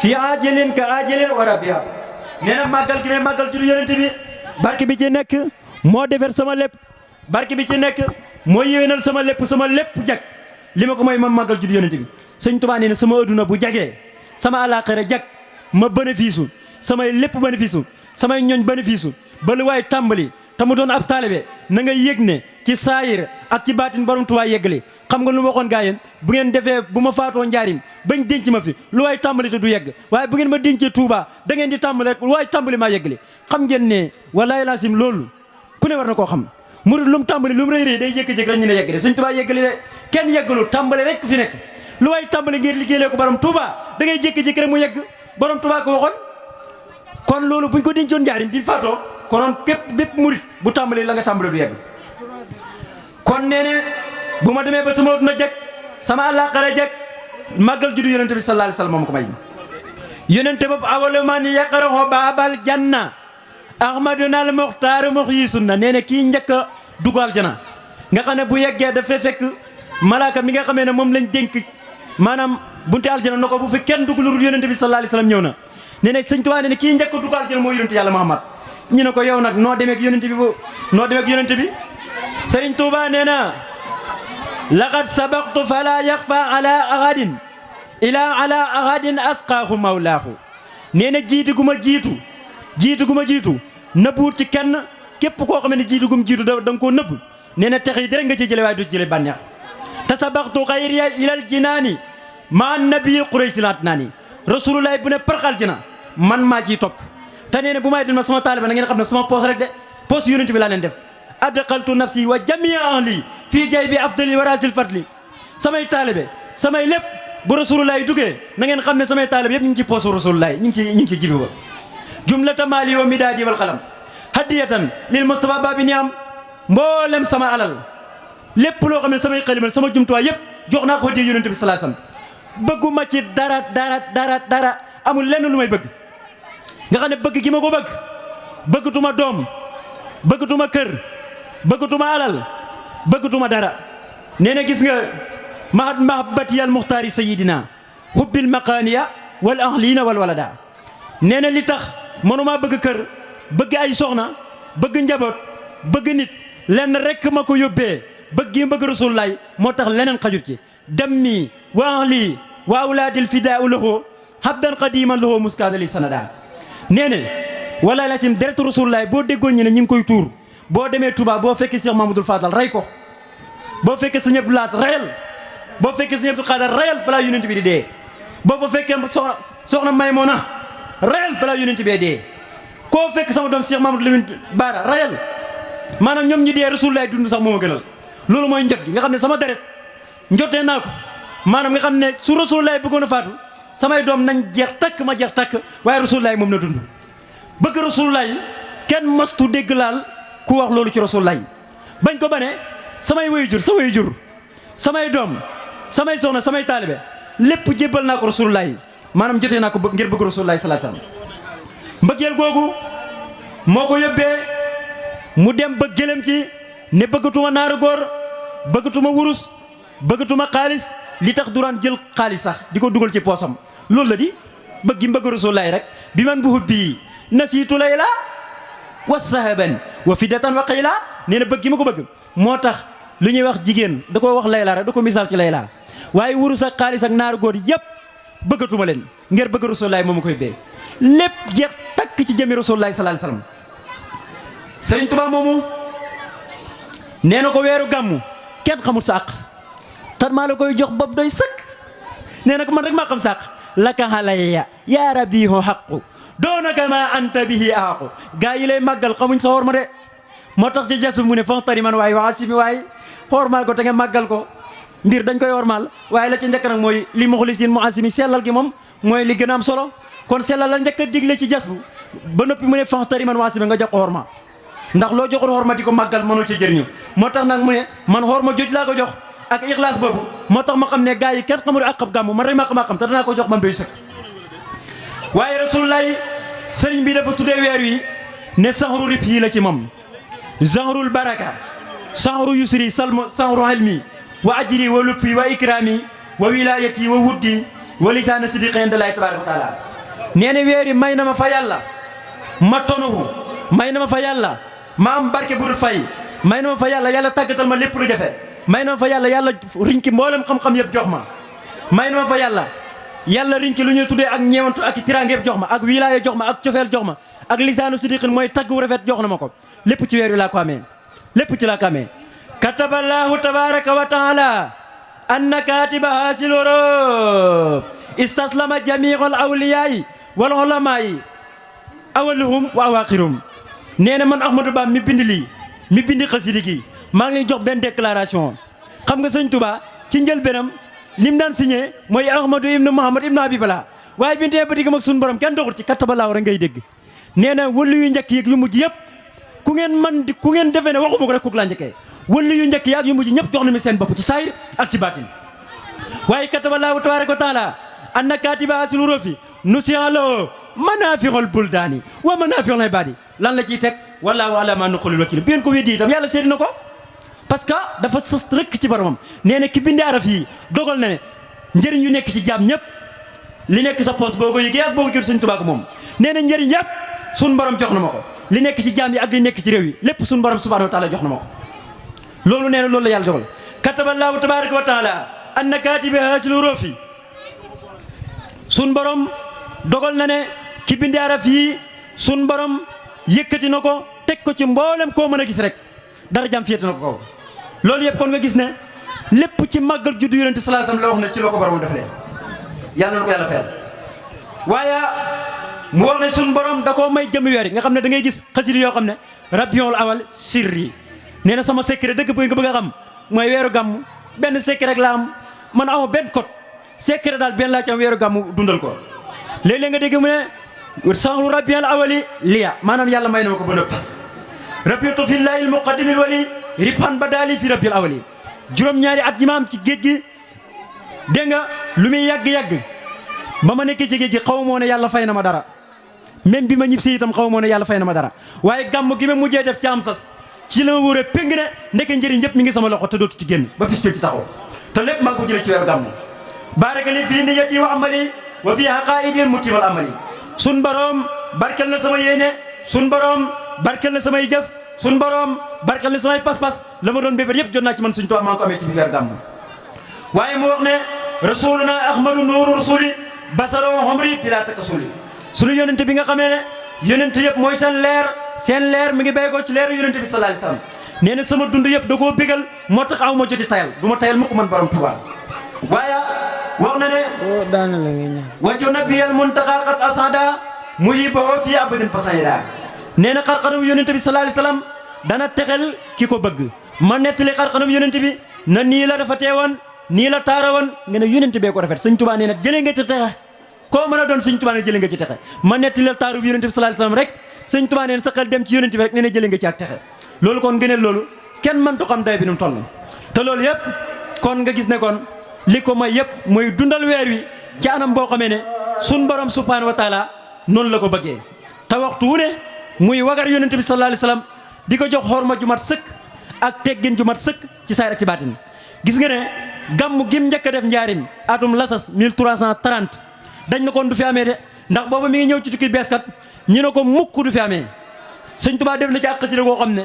fi ajalin ka ajalin wa rabbiha nee na màggal gi may màggal juddu yonent bi barke bi ci nekk moo defar sama lépp barke bi ci nekk moo yéwénal sama lépp jag li ma ko mooy ma màggal juddu yonent bi sëñ Tuubaa nee na sama adduna bu jagee sama àllaaxira jag ma bénéfice samay lépp bénéfice samay ñooñ bénéfice ba lu waay tàmbali te mu doon ab taalibe na nga yëg ne ci saayir ak ci baatin borom Tuubaa yeggali xam nga lu ma waxoon gaa yéen bu ngeen defee bu ma faatoo njaarim bañ denc ma fi lu waay tàmbali te du yegg waaye bu ngeen ma dencee Touba da ngeen di tàmbali rek lu waay tàmbali maa yeggali xam ngeen ne wallaahi laasim loolu ku ne war na koo xam murid lu mu tàmbali lu mu rëy rëy day jékki-jékki rek ñu ne yegg de Sëñ Tuubaa yeggali de kenn yeggalu tàmbali rek fi nekk lu waay tàmbali ngir liggéeyee ko borom Touba da ngay jékki-jékki rek mu yegg borom Touba ko waxoon kon loolu buñ ko dencoon njaarim bi faatoo konoon képp bépp murid bu tàmbali la nga tàmbali du yegg kon nee ne bu ma demee ba sama adduna jag sama àllaaxira jag màggal juddu yonente bi sallallahu alayhi wa sallam moom ko may yonente boobu awalu man yaqrahu baabal janna ahmaduna al muxtaar muxyi sunna nee na kii njëkk a dugg aljana nga xam ne bu yeggee dafay fekk malaaka mi nga xamee ne moom lañ dénk maanaam bunte aljana na ko bu fi kenn dugg lu dul yonente bi sallallahu alayhi wa sallam ñëw na nee na Sëñ Tuubaa nee na kii njëkk a dugg aljana mooy yonente yàlla Muhammad ñu ne ko yow nag noo demee ak yonente bi noo demee ak yonente bi Sëriñ Tuubaa nee na laqad sabaqtu fala yaxfa ala ahadin ila ala ahadin asqaahu mawlaahu nee na jiitu gu ma jiitu nëbbuwut ci kenn képp koo xam ne jiitu gum jiitu da nga koo nëbb nee na tex yi di rek nga ci jële waaye du jële bànneex te sabaqtu xayri ilal jinaani ma nabi quraysi latnaani rasulullahi bu ne parxal jina man maa ciy topp te nee na bu may dem sama taaliba na ngeen xam ne sama poos rek de poos yonent bi laa leen def adxaltu nafsi wa jamia ahli fii jay bi afdali warasil fadli samay taalibe samay lépp bu rasulullah duggee na ngeen xam ne samay taalibe yëpp ñu ngi ci poosu rasulullah ñu ngi ci jibi ba jumlata maali wa midaadi wal xalam hadiyatan lil mustafa babi ni am mboolem sama alal lépp loo xam ne samay xalimal sama jumtuwaay yëpp jox naa ko hadiya yonente bi sallallahu alayhi wasallam bëgguma ci dara amul lenn lu may bëgg nga xam ne bëgg gi ma ko bëggatuma doom bëggatuma kër bëggatuma alal bëggatuma dara nee na gis nga mahabbati al muxtaari sayidina hubbil maqaaniya wal ahlina wal walada nee na li tax mënuma bëgg kër bëgg ay soxna bëgg njaboot bëgg nit lenn rek ma ko yóbbee bëgg gi bëgg rasulullaay moo tax leneen xajut ci dammi wa ahli wa awlaadil fidaau lahu habdan qadiman lahu muskaadali sanada nee na walaay la sim deretu rasulullaay boo déggoon ñu ne ñu ngi koy tuur boo demee Touba boo fekkee Cheikh Mamadou Fadal rey ko boo fekkee Sëñ Abdou Lahat reyal boo fekkee Sëñ Abdou Khadar reyal balaa yonent bi di dee boo fa fekkee soxna Maymuna reyal balaa yonent bi dee koo fekk sama doom Cheikh Mamadou Lamine Bara reyal maanaam ñoom ñi dee rasulullaay dund sax moo ma gënal loolu mooy njot gi nga xam ne sama deret njotee naa ko maanaam nga xam ne su rasulullaay bëggoon a faatu samay doom nañ jeex takk ma jeex takk waaye rasulullaay moom na dund bëgg rasulullaay kenn mastu dégg laal ku wax loolu ci rasulullaay bañ ko bane samay waajur sa waajur samay doom samay soxna samay taalibe lépp jébbal naa ko rasulullaay maanaam jotee naa ko ngir bëgg rasulullaay sallallahu alayhi wasallam mbëggeel googu moo ko yóbbee mu dem ba gëlëm ci ne bëggatuma naaru góor bëggatuma wurus bëggatuma xaalis li tax duraan jël xaalis sax di ko dugal ci poosam loolu la di bëgg gi mbëgg rasulullaay rek bi man bu hubbi nasiitu layla wa sahaban wa fidatan wa qayla nee na bëgg gi ma ko bëgg moo tax lu ñuy wax jigéen da ko wax layla rek da ko misaal ci layla waaye wurus ak xaalis ak naaru góor yëpp bëggatuma leen ngir bëgg rasulullaay moom ma koy bee lépp jeex takk ci jëmi rasulullaay sallallahu alayhi wasallam Sëriñ Tuubaa moomu nee na ko weeru gàmmu kenn xamul sa àq tan maa la koy jox bopp doy sëkk nee na ko man rek maa xam sa àq laka halayya yaa rabbi ho xaqu doonaka ma anta bihi aaqu gaa yi lay màggal xamuñ sa xorma de moo tax ci jas bi mu ne fanxtari man waaye waxa si mi waaye xormaal ko te nga màggal ko mbir dañ koy xormaal waaye la ci njëkk nag mooy li muxlisin mu asimi sellal gi moom mooy li gën a am solo kon sellal la njëkk a digle ci jas bu ba noppi mu ne fanxtari man waa simi nga jox ko xorma ndax loo joxul xorma di ko màggal mënoo ci jëriñu moo tax nag mu ne man xorma joj laa ko jox ak ixlaas boobu moo tax ma xam ne gaa yi kenn xamul ak xab gàmmu man rek maa xam te danaa ko jox man doy sëkk waaye rasulullaay sëriñ bi dafa tuddee weer wi ne saxru rib yi la ci moom saxrul baraka saxru yusri salmo saxru helmi wa ajri wa lutfi wa ikrami wa wilayati wa wuddi wa lisaana sidqin inda Allaahi tabaaraka wa taala nee na weer yi may na ma fa yàlla ma tonuhu may na ma fa yàlla ma am barke bu dul fay may na ma fa yàlla yàlla tàggatal ma lépp lu jafe may na ma fa yàlla yàlla riñki mboolem xam-xam yëpp jox ma may na ma fa yàlla riñki lu ñuy tuddee ak ñeewantu ak tiraange yëpp jox ma ak wilaaya jox ma ak cofeel jox ma ak lisaanu sidqin mooy tagg wu rafet jox na ma ko lépp ci weer wi laa ko amee lépp ci laa ko amee kataballaahu tabaraka wa taala anna katiba hasil worob istaslama jamiul awliyayi wal ulamayi awaluhum wa awaxirum nee na man Ahmadou Bamba mi bind lii mi bind xasidi gi maa ngi leen jox benn déclaration xam nga sëñ Touba ci njëlbéenam lim daan signé mooy Ahmadou ibnu Muhammad ibnu Habiballah waaye bi ñu demee ba diggam ak suñu borom kenn doxul ci kataballaahu rek ngay dégg nee na wëllu yu njëkk yeeg yu mujj yëpp ku ngeen defee ne waxuma ko rek kooku laa njëkkee wëllu yu njëkk yaag yu mujj ñëpp jox na mi seen bopp ci saayir ak ci baatin waaye kataballaahu tabaaraka wa taala anna kaatiba hasil urufi nusiha lahu manaafi'ul buldaani wa manaafi'ul ibaadi lan la ciy teg wallaahu alaa maa naqulu wakiil bi ngeen ko weddi itam yàlla seedi na ko parce que dafa sës rëkk ci boromam nee na ki bindi araf yi dogal na ne njëriñ yu nekk ci jaam ñëpp li nekk sa poos boo ko yëgee ak boo ko jot Sëñ Tuubaa ko moom nee na njëriñ yëpp suñ borom jox na ma ko li nekk ci jaam yi ak li nekk ci réew yi lépp suñ borom subhaanahu wa taala jox na ma ko loolu nee na loolu la yàlla dogal kataballaahu tabaaraka wa taala anna kaatiba hasil urufi sun borom dogal na ne ki bindi araf yi sun borom yëkkati na ko teg ko ci mboolem koo mën a gis rek dara jam féete na ko kaw loolu yëpp kon nga gis ne lépp ci màggal juddu yonent sallallahu alayhi wasallam la wax ne ci la ko borom def leen yàlla na ko yàlla fayal waaye mu wax ne sun borom da koo may jëmi weer yi nga xam ne da ngay gis xasida yoo xam ne rabiul awal sirri nee na sama secret dëgg bëgg nga bëgg a xam mooy weeru gàmm benn secret rek la am man amoo benn code secret daal benn laa ci am weeru gàmm dundal ko léeg-léeg nga dégg mu ne sahru rabiul awali liya maanaam yàlla may na ma ko ba noppi rabitu fillahi al muqaddimil wali ribhan badali fi rabiul awali juróom-ñaari at yi ma am ci géej gi dégg nga lu muy yàgg-yàgg ba ma nekkee ci géej gi xaw moo ne yàlla fay na ma dara même bi ma ñib si itam xaw moo ne yàlla fay na ma dara waaye gàmm gi ma mujjee def ci am sas ci la ma wóoree péng ne ndeke njëriñ yëpp mi ngi sama loxo te dootu ci génn ba pis ci taxaw te lépp maa ngi ko jëlee ci weeru gàmm baraka li fii niyati wa amali wa fii haqaa'idi mutimal amali sun borom barkel na sama yéene sun borom barkel na samay jëf sun borom barkel na samay pas-pas la ma doon bébét yëpp jot naa ci man suñ toog maa ngi ko amee ci weeru gàmm waaye mu wax ne rasuluna ahmadu nuuru rasuli basaro xomri bila takasuli sunu yonente bi nga xamee ne yonente yëpp mooy seen leer mi ngi béy ko ci leeru yonente bi sallallahu alayhi wasallam nee na sama dund yëpp da koo bégal moo tax aw ma joti tayal du ma tayal mukk man borom Tuubaa waaye wax na ne wajo nabiyal muntaqa qad asada muhibahu fi abadin fasayda nee na xarxanam yonente bi sallallahu alayhi wasallam dana texel ki ko bëgg ma nettali xarxanam yonente bi na nii la rafetee woon nii la taara woon nga ne yonente bee ko rafet sëñ Tuubaa nee na jëlee nga ci texe koo mën a doon sëñ Tuubaa ne jëlee nga ci texe ma nettali la taaru bi yonente bi sallallahu alayhi wasallam rek sëñ Tuubaa nee na sa xel dem ci yonente bi rek nee na jëlee nga ci ak texe loolu kon ngëneel loolu kenn mëntu xam day bi nu mu toll te loolu yëpp kon nga gis ne kon li ko may yëpp mooy dundal weer wi ci anam boo xamee ne sun borom subhaanahu wa taala noonu la ko bëggee te waxtu wu ne muy wagar yonente bi sallallahu alayhi wasallam di ko jox xorma ju mat sëkk ak teggin ju mat sëkk ci saayir ak ci baatin gis nga ne gàmm gim njëkk a def njaarim atum lasas 1330 dañ na kon du fi amee de ndax booba mi ngi ñëw ci tukki bees kat ñi ne ko mukk du fi amee sëñ Tuubaa def na ci ak xasida koo xam ne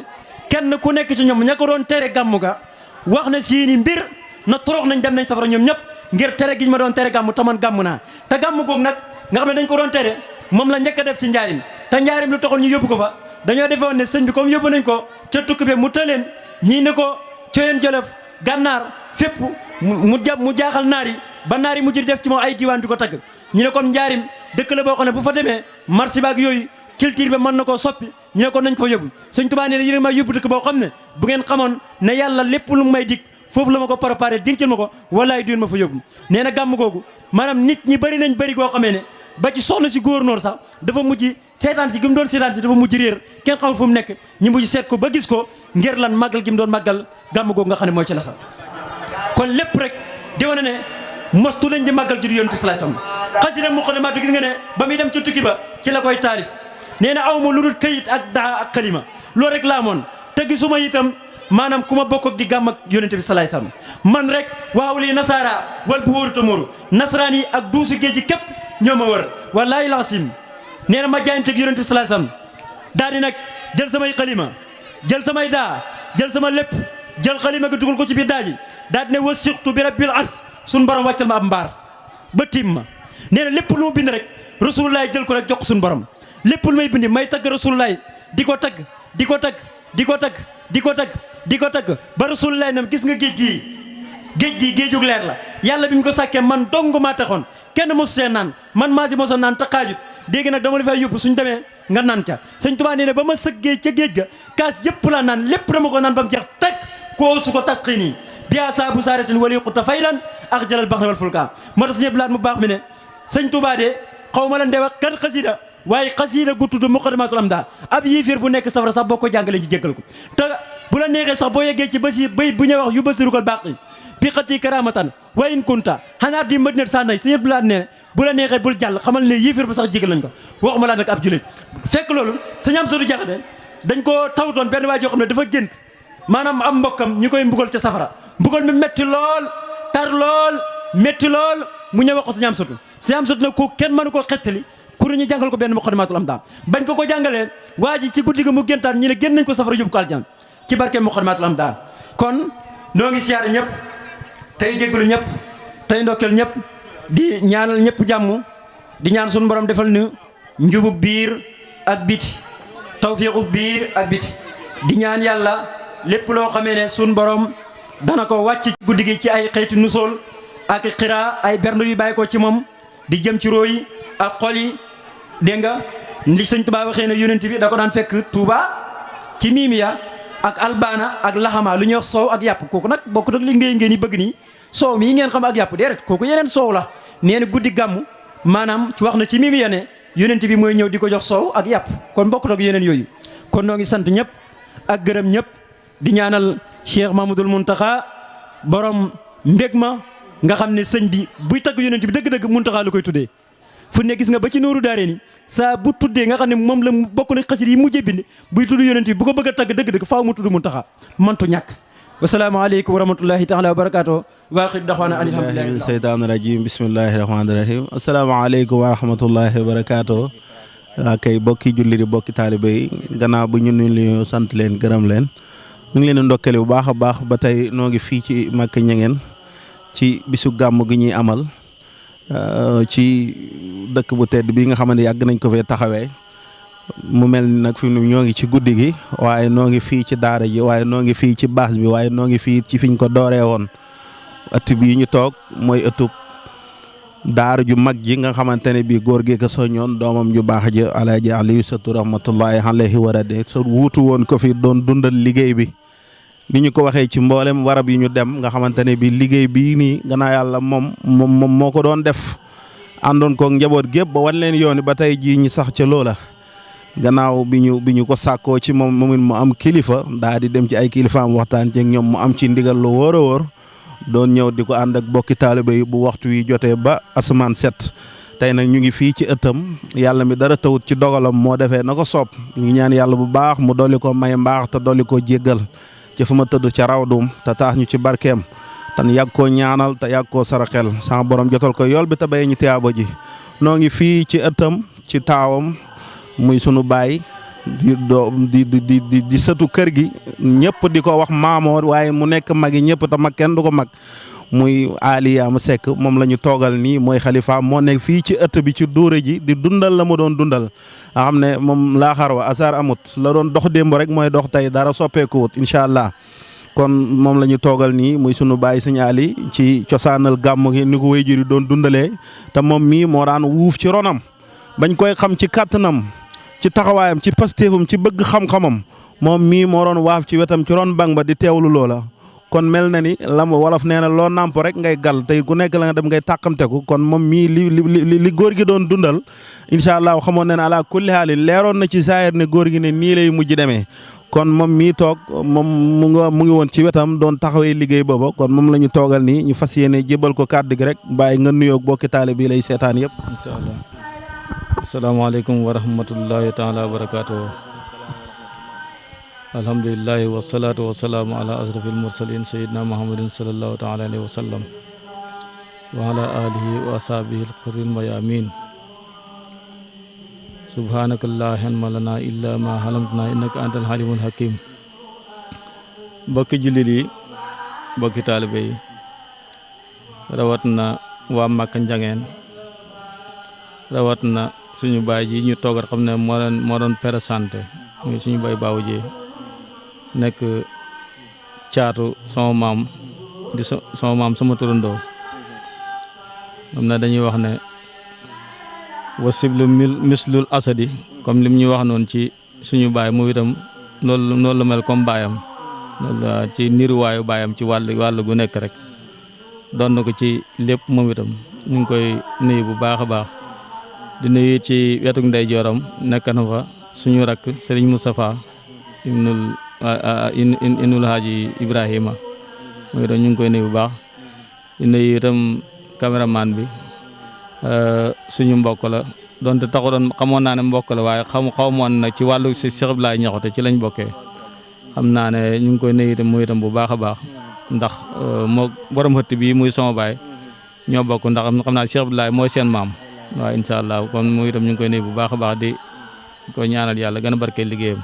kenn ku nekk ci ñoom ña ko doon tere gàmm ga wax na seeni mbir na torox nañ dem nañ safara ñoom ñëpp ngir tere giñ ma doon tere gàmm taman gàmm naa te gàmm googu nag nga xam ne dañ ko doon tere moom la njëkk a def ci njaarim te njaarim lu taxoon ñu yóbbu ko fa dañoo defoon ne sëñ bi comme yóbbu nañ ko ca tukki be mu tëleen ñii ne ko coyeen jolof gànnaar fépp mu jaaxal naar yi ba naar yi mujj di def ci moom ay diiwaan di ko tagg ñu ne comme njaarim dëkk la boo xam ne bu fa demee marché baak yooyu culture bi mën na koo soppi ñu ne kon nañ ko fa yóbbu sëñ Tuubaa nee na yéen may yóbbu dëkk boo xam ne bu ngeen xamoon ne yàlla lépp lu may dig foofu la ma ko préparé dincal ma ko walaay duun ma fa yóbbu nee na gàmm googu maanaam nit ñi bëri nañ bëri goo xamee ne ba ci soxna si góornóor sax dafa mujj seetaan si gi mu doon seetaan si dafa mujj réer kenn xamul fu mu nekk ñi mujj seet ko ba gis ko ngir lan màggal gi mu doon màggal gàmm googu nga xam ne mooy ci la sax kon lépp rek di wane ne mostu lañ di màggal juddu yonent bi sallallahu alayhi wasallam xasida Muqaddimaat gis nga ne ba muy dem ci tukki ba ci la koy taarif nee na aw ma lu dul këyit ak daa ak xalima loolu rek laa amoon te gisuma itam maanaam ku ma bokk ak di gàmm ak yonent bi sallallahu alayhi wasallam man rek waaw lii nasaara wal bu wóoru tamóoru nasaraan yi ak duusu géej gi képp ñoo ma wër wallaahi laasim nee na ma jaayanteeg yonent bi sallallahu alayhi wasallam daal di nag jël samay xalima jël samay daa jël sama lépp jël xalima gi dugal ko ci biir daa ji daal di ne wasiqtu bi rabbil ars suñu borom wàccal ma ab mbaar ba tiim ma nee na lépp lu mu bind rek rasulullah jël ko rek jox ko suñu borom lépp lu may bind may tagg rasulullah di ko tagg di ko tagg di ko tagg di ko tagg di ko tagg ba rasulullah nam gis nga géej gii géejug leer la yàlla bi mu ko sàkkee man dong maa taxoon kenn mosu see naan man maa si mosa naan te xaajut dégg nag dama la fay yóbbu suñ demee nga naan ca sëñ Tuubaa nee ne ba ma sëggee ca géej ga kaas yëpp la naan lépp dama ko naan ba mu jeex tag koo su ko tasqi nii biyaa saabu saaratin wali xuta faydan ak jalal bax na wal fulka moo tax ñëpp laat mu baax mi ne sëñ Tuubaa de xaw ma la ndew ak kan xasida waaye xasida gu tudd muqaddimatul amda ab yéeféer bu nekk safara sax boo ko jàngalee ci jéggal ko te bu la neexee sax boo yeggee ci basi bay bu ñuy wax yu basirukal baqi bi xati karamatan wa in kunta xanaa di madinat sa nay sëñ laat ne bu la neexee bul jàll xamal ne yéeféer ba sax jégal nañ ko waxuma laa nag ab julit fekk loolu sëñ am sodu jaxate dañ ko tawtoon benn waay joo xam ne dafa gént maanaam am mbokkam ñi koy mbugal ca safara mbugal mi metti lool tar lool metti lool mu ñëw wax ko sëñ am sodu nag ko kenn mënu koo xettali pour ñu jàngal ko benn muqaddimatul amda bañ ko jàngalee waa ji ci guddi gi mu géntaan ñi ne génn nañ ko safara yóbbu ko aljana ci barke muqaddimatul amda kon noo ngi siyaare ñëpp tey jégalu ñëpp tey ndokkeel ñëpp di ñaanal ñëpp jàmm di ñaan suñu borom defal ñu njubub biir ak biti tawfiiqu biir ak biti di ñaan yàlla lépp loo xamee ne suñu borom dana ko wàcc guddi gi ci ay xeeti nusool ak xiraa ay bernde yu bàyyi ko ci moom di jëm ci róoyi ak xol yi dégg nga li sëñ Tuubaa waxee ne yonent bi da ko daan fekk Touba ci miimiya ak albana ak laxama lu ñuy wax soow ak yàpp kooku nag bokkut ak li ngeen bëgg nii soow mii ngeen xam ak yàpp déedéet kooku yeneen soow la nee na guddi gàmm maanaam wax na ci miimiya ne yonent bi mooy ñëw di ko jox soow ak yàpp kon bokkut ak yeneen yooyu kon noo ngi sant ñëpp ak gërëm ñëpp di ñaanal Cheikh Mahmadul Muntaxa borom mbég ma nga xam ne sëñ bi buy tagg yonent bi dëgg-dëgg Muntaxa la koy tuddee fu ne gis nga ba ci nooru daare ni saa bu tuddee nga xam ne moom la bokk na xasida yi mujjee bind buy tudd yonent bi bu ko bëgg a tagg dëgg-dëgg faaw mu tudd Muntaxa mantu ñàkk wasalaamaaleykum wa rahmatullahi taala wa barakaatu wa axiru daxwaana an alhamdulillahi min seytaani rajim bismillahi rahmaani rahim asalaamaaleykum wa rahmatullahi wa barakaatu waa kay bokki julli di bokki taalibe yi gannaaw bu ñu nuyu sant leen gërëm leen ñu ngi leen di ndokkale bu baax a baax ba tey noo ngi fii ci Màkka Ñangeen ci bisu gàmm gi ñuy amal ci dëkk bu tedd bi nga xamante ne yàgg nañ ko fee taxawee mu mel ni nag fi mu ñoo ngi ci guddi gi waaye noo ngi fii ci daara ji waaye noo ngi fii ci baas bi waaye noo ngi fii ci fiñ ko dooree woon ëtt bii ñu toog mooy ëttub daara ju mag ji nga xamante ne bii góor gi ko soññoon doomam ju baax ji Alaaji Aliou Satu rahmatullahi alayhi wa radi so wuutu woon ko fi doon dundal liggéey bi ni ñu ko waxee ci mboolem warab yi ñu dem nga xamante ne bii liggéey bii nii gannaaw yàlla moom moo ko doon def àndoon koog njaboot gépp ba wan leen yooni ba tey jii ñi sax ca loola gannaaw bi ñu ko sàkkoo ci moom mu am kilifa daa di dem ci ay kilifaam waxtaan ci ñoom mu am ci ndigal lu wóor a wóor doon ñëw di ko ànd ak bokki taalibe yi bu waxtu wi jotee ba asamaan set tey nag ñu ngi fii ci ëttam yàlla mi dara tawut ci dogalam moo defee na ko soob ñu ngi ñaan yàlla bu baax mu dolli ko may mbaax te dolli ko jéggal ci fu ma tëdd ca rawdum te taax ñu ci barkeem tan yàgg koo ñaanal te yàgg koo saraxel sama borom jotal ko yool bi te bay ñu tiyaaba ji noo ngi fii ci ëttam ci taawam muy sunu baay di sëtu kër gi ñëpp di ko wax maamoor waaye mu nekk mag yi ñëpp te mag kenn du ko mag muy Aliyaama Seck moom la ñu toogal nii mooy xalifa moo nekk fii ci ëtt bi ci dóore ji di dundal la mu doon dundal nga xam ne moom laa xarwa asar amut la doon dox démb rek mooy dox tey dara soppeekuwut incha allah kon moom la ñu toogal nii muy sunu baay sëñ Ali ci cosaanal gàmm gi ni ko wéy juri doon dundalee te moom mii moo daan wuuf ci ronam bañ koy xam ci kàttanam ci taxawaayam ci pastéefam ci bëgg xam-xamam moom mii moo doon waaf ci wetam ci ron bang ba di teewlu loola kon mel na ni lam wolof nee na loo nàmp rek ngay gal tey ku nekk la nga dem ngay tàqamteku kon moom mii li góor gi doon dundal incha allah xamoon ne ala kulli haalin leeroon na ci saayir ne góor gi ne nii lay mujj demee kon moom mii toog moom mu ngi woon ci wetam doon taxawee liggéey booba kon moom la ñu toogal nii ñu fas yéene jébal ko kàddu gi rek bàyyi nga nuyoog bokki taale bi lay seetaan yëpp incha allah asalaamaaleykum wa rahmatullahi taala wa barakaatu alhamdulillahi wasalaatu wasalaamu ala asrafil mursalin sayidina muhammadin sallallahu taala alayhi wa sallam wa ala alihi wa ashabihi alxurrin mayamin subhanaka la ilma lana illa ma alamtana innaka antal halimul hakim. Mbokki jullit yi, mbokki taalibe yi, rawat na waa Màkka Njangeen, rawat na suñu baay ji ñu toogat xam ne moo doon présenté muy suñu baay Baawu Jee nekk caatu sama maam di sama maam sama turandoo. xam ne dañuy wax ne wasiblu mislul asadi comme lim ñu wax noonu ci suñu baay mu itam loolu la mel comme baayam loolu ci niruwaayu baayam ci wàll gu nekk rek doon na ko ci lépp moom itam ñu ngi koy nuyu bu baax a baax di nuyu ci wetu ndeyjooram nekk na fa suñu rakk Serigne Moustapha inul Haaji Ibrahima mooy itam ñu ngi koy nuyu bu baax di nuyu itam caméraman bi suñu mbokk la donte taxu doon xamoon naa ne mbokk la waaye xaw moon na ci wàllu si Cheikh Abdoulaye Niakhoté ci lañ bokkee xam naa ne ñu ngi koy nuyu itam muy itam bu baax a baax ndax moo borom xëtt bi muy sama baay ñoo bokk ndax xam naa Cheikh Abdoulaye mooy seen maam waaw incha allah kon muy itam ñu ngi koy nuyu bu baax a baax di ko ñaanal yàlla gën a barkeel liggéeyam.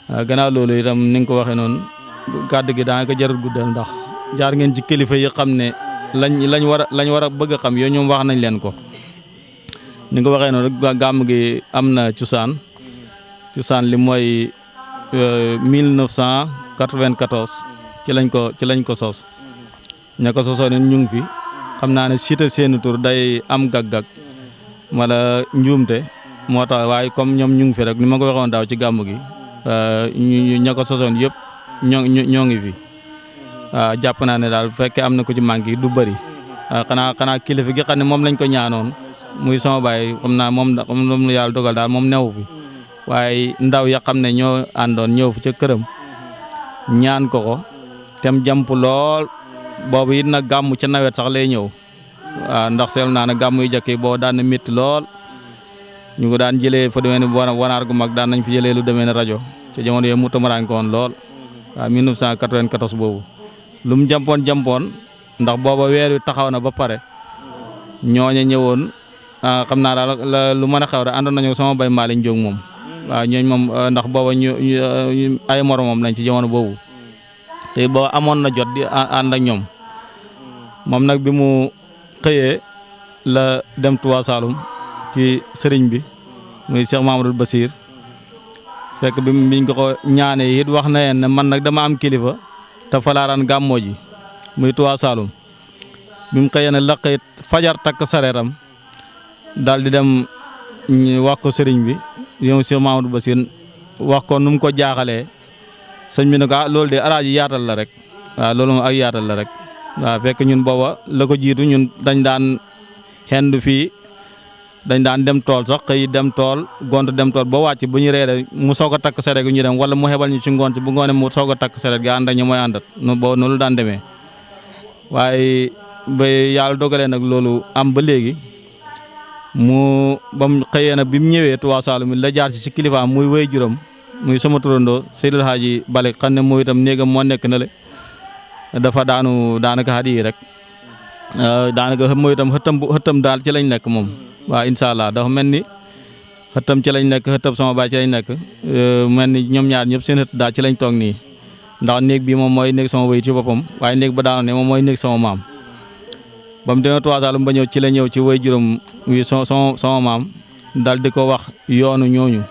Gannaaw loolu itam ni nga ko waxee noonu kàddu gi daanaka jarul guddal ndax jaar ngeen ci kilifa yi xam ne lañ war a bëgg a xam yooyu ñoom wax nañ leen ko. ni nga ko waxee noonu rek gàmm gi am na cosaan li mooy 1994 ci lañ ko sos ña ko sosoo ne ñu ngi fi xam naa ne cité seeni tur day am gag-gag wala njuumte moo tax waaye comme ñoom ñu ngi fi rek ni ma ko waxoon daaw ci gàmm gi ña ko sosoon yëpp ñoo ngi fi jàpp naa ne daal bu fekkee am na ko ci manqué du bëri xanaa kilifa gi xam ne moom lañ ko ñaanoon muy sama baay xam naa moom la yàlla dogal daal moom newu fi waaye ndaw ya xam ne ñoo àndoon ñëw fi ca këram ñaan ko tem jàmp lool boobu it nag gàmm ca nawet sax lay ñëw ndax seetlu naa ne gàmm yu jëkk yi boo daan na métti lool ñu ko daan jëlee fa demee ne wanaar gu mag daan nañ fi jëlee lu demee ne rajo ca jamono yooyu mu tamaraañ ko woon lool 1994 boobu lu mu jàmpoon ndax booba weer wi taxaw na ba pare ñooña ñëwoon xam naa daal lu mën a xew rek àndoon nañu sama bay Malick Ndiog moom waaw ñooñ moom ndax booba ñu ay moromam lañ ci jamono boobu te booba amoon na jot di ànd ak ñoom moom nag bi mu xëyee la dem Touba Saloum ci sëriñ bi muy Cheikh Mamadou Bassir fekk biñ ko ñaanee it wax na yeen ne man nag dama am kilifa te falaaraan gàmmoo ji muy Touba Saloum bi mu xëyee ne la xëyit fajar takk sareetam daal di dem wax ko sëriñ bi yow Cheikh Mamadou Bassir wax ko nu mu ko jaaxalee sëñ bi ne ko loolu de alaaji yaatal la rek waaw loolu moom ak yaatal la rek waaw fekk ñun booba la ko jiitu ñun dañ daan xendu fii dañ daan dem tool sax xëy dem tool gont dem tool ba wàcc bu ñu reere mu soog a takk sareet gi ñu dem wala mu xebal ñu ci ngoon si bu ngoone mu soog a takk sareet gi ànd ak ñu mooy àndat boobu noonu daan demee waaye ba yàlla dogalee nag loolu am ba léegi mu ba mu xëyee nag bi mu ñëwee Touba Saloum la jaar ci kilifaam muy wéy juróom muy sama turandoo Seydil Hadji Bale xam ne moo itam néegam moo nekk na le dafa daanaka xat yi rek daanaka moo itam xëttam daal ci lañ nekk moom waaw incha allah dafa mel ni xëttam ci lañ nekk xëttam sama baay ci lañ nekk mel ni ñoom ñaar ñëpp seen xëtt daal ci lañ toog nii ndax néeg bi moom mooy néeg sama wéy ci boppam waaye néeg ba daano ne moom mooy néeg sama maam ba mu demee Touba Saloum ba ñëw ci la ñëw ci wéy juróom wi sama maam dal di ko wax yoonu ñooñu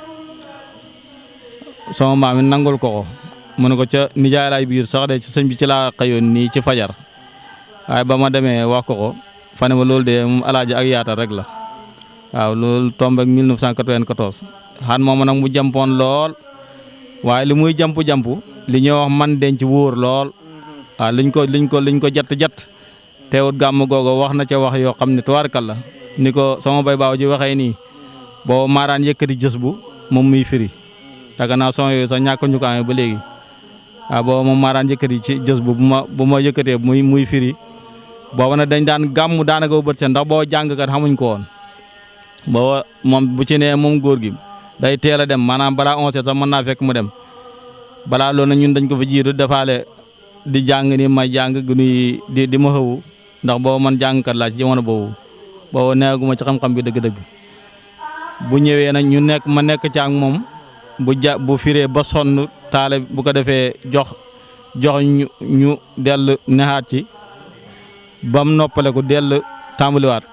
sama maam it nangul ko mu ne ko ca nijaay laay biir sax de ci sëñ bi ci laa xëyoon nii ci fajar waaye ba ma demee wax ko fa ne ma loolu de moom alaaji ak yaatal rek la waaw loolu tombé ak 1994 xan moom nag mu jampoon lool waaye li muy jamp li ñuy wax man denc wóor lool waaw liñ ko jatt teewut gàmm googu wax na ca wax yoo xam ne tubaarkal la ni ko sama bay baaw ji waxee nii boo maaraan yëkkati jës bu moom muy firi yaakaar naa son yooyu sax ñàkk ñu ko amee ba léegi waaw booba moom maaraan yëkkati ci jës bu ma yëkkatee muy firi booba nag dañ daan gàmm daanaka bët seen ndax boo jàngkat xamuñ ko woon booba moom bu ci nee moom góor gi day teel a dem maanaam balaa 11 sax mën naa fekk mu dem balaa loolu nag ñun dañ ko fa jiitu defaale di jàng ni may jàng gunuy di ma xëwu ndax boobu man jàngkat laa ci jamono boobu neeguma ci xam-xam bi dëgg-dëgg bu ñëwee nag ñu nekk ma nekk ci ak moom bu firee ba sonn taale bu ko defee jox ñu dellu nexaat ci bam noppale ko dellu tàmbaliwaat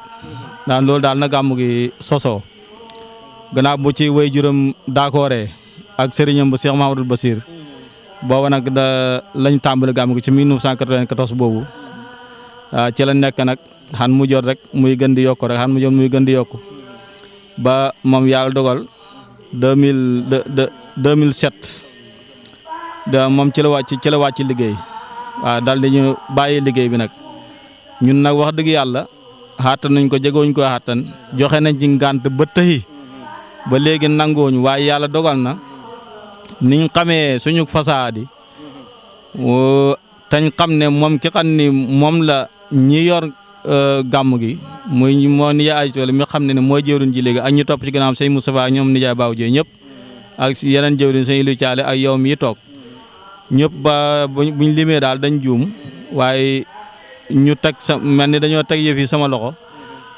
daan loolu daal na gàmmu gi sosoo gannaaw bu ci way juróom daakooree ak sëriñam bu Cheikh Mahamadou Bassir booba nag lañ tàmbali gàmmu gi ci 1994 boobu ci la nekk nag xan mu jot rek muy gën di yokku rek xan mu jot muy gën di yokku ba moom yàlla dogal 2007 moom ci la wàcc liggéey waaw daal di ñu bàyyi liggéey bi nag ñun nag wax dëgg yàlla xaatan nañ ko jegewuñ ko xaatan joxe nañ ci ngànt ba tëyi ba léegi nangooñu waaye yàlla dogal na niñ xamee suñu fasaadi tañ xam ne moom ki xam ni moom la ñi yor gàmm gi muy moo nijaay ay tool mi xam ne mooy jëwriñ ji léegi ak ñu topp ci gànnaaw sëñ Moustapha ñoom nijaay baaw jooy ñëpp ak yeneen jëwriñ sëñ Ilu Caale ak yow mii toog ñëpp ba buñ limee daal dañ juum waaye ñu teg mel ni dañoo teg yëf yi sama loxo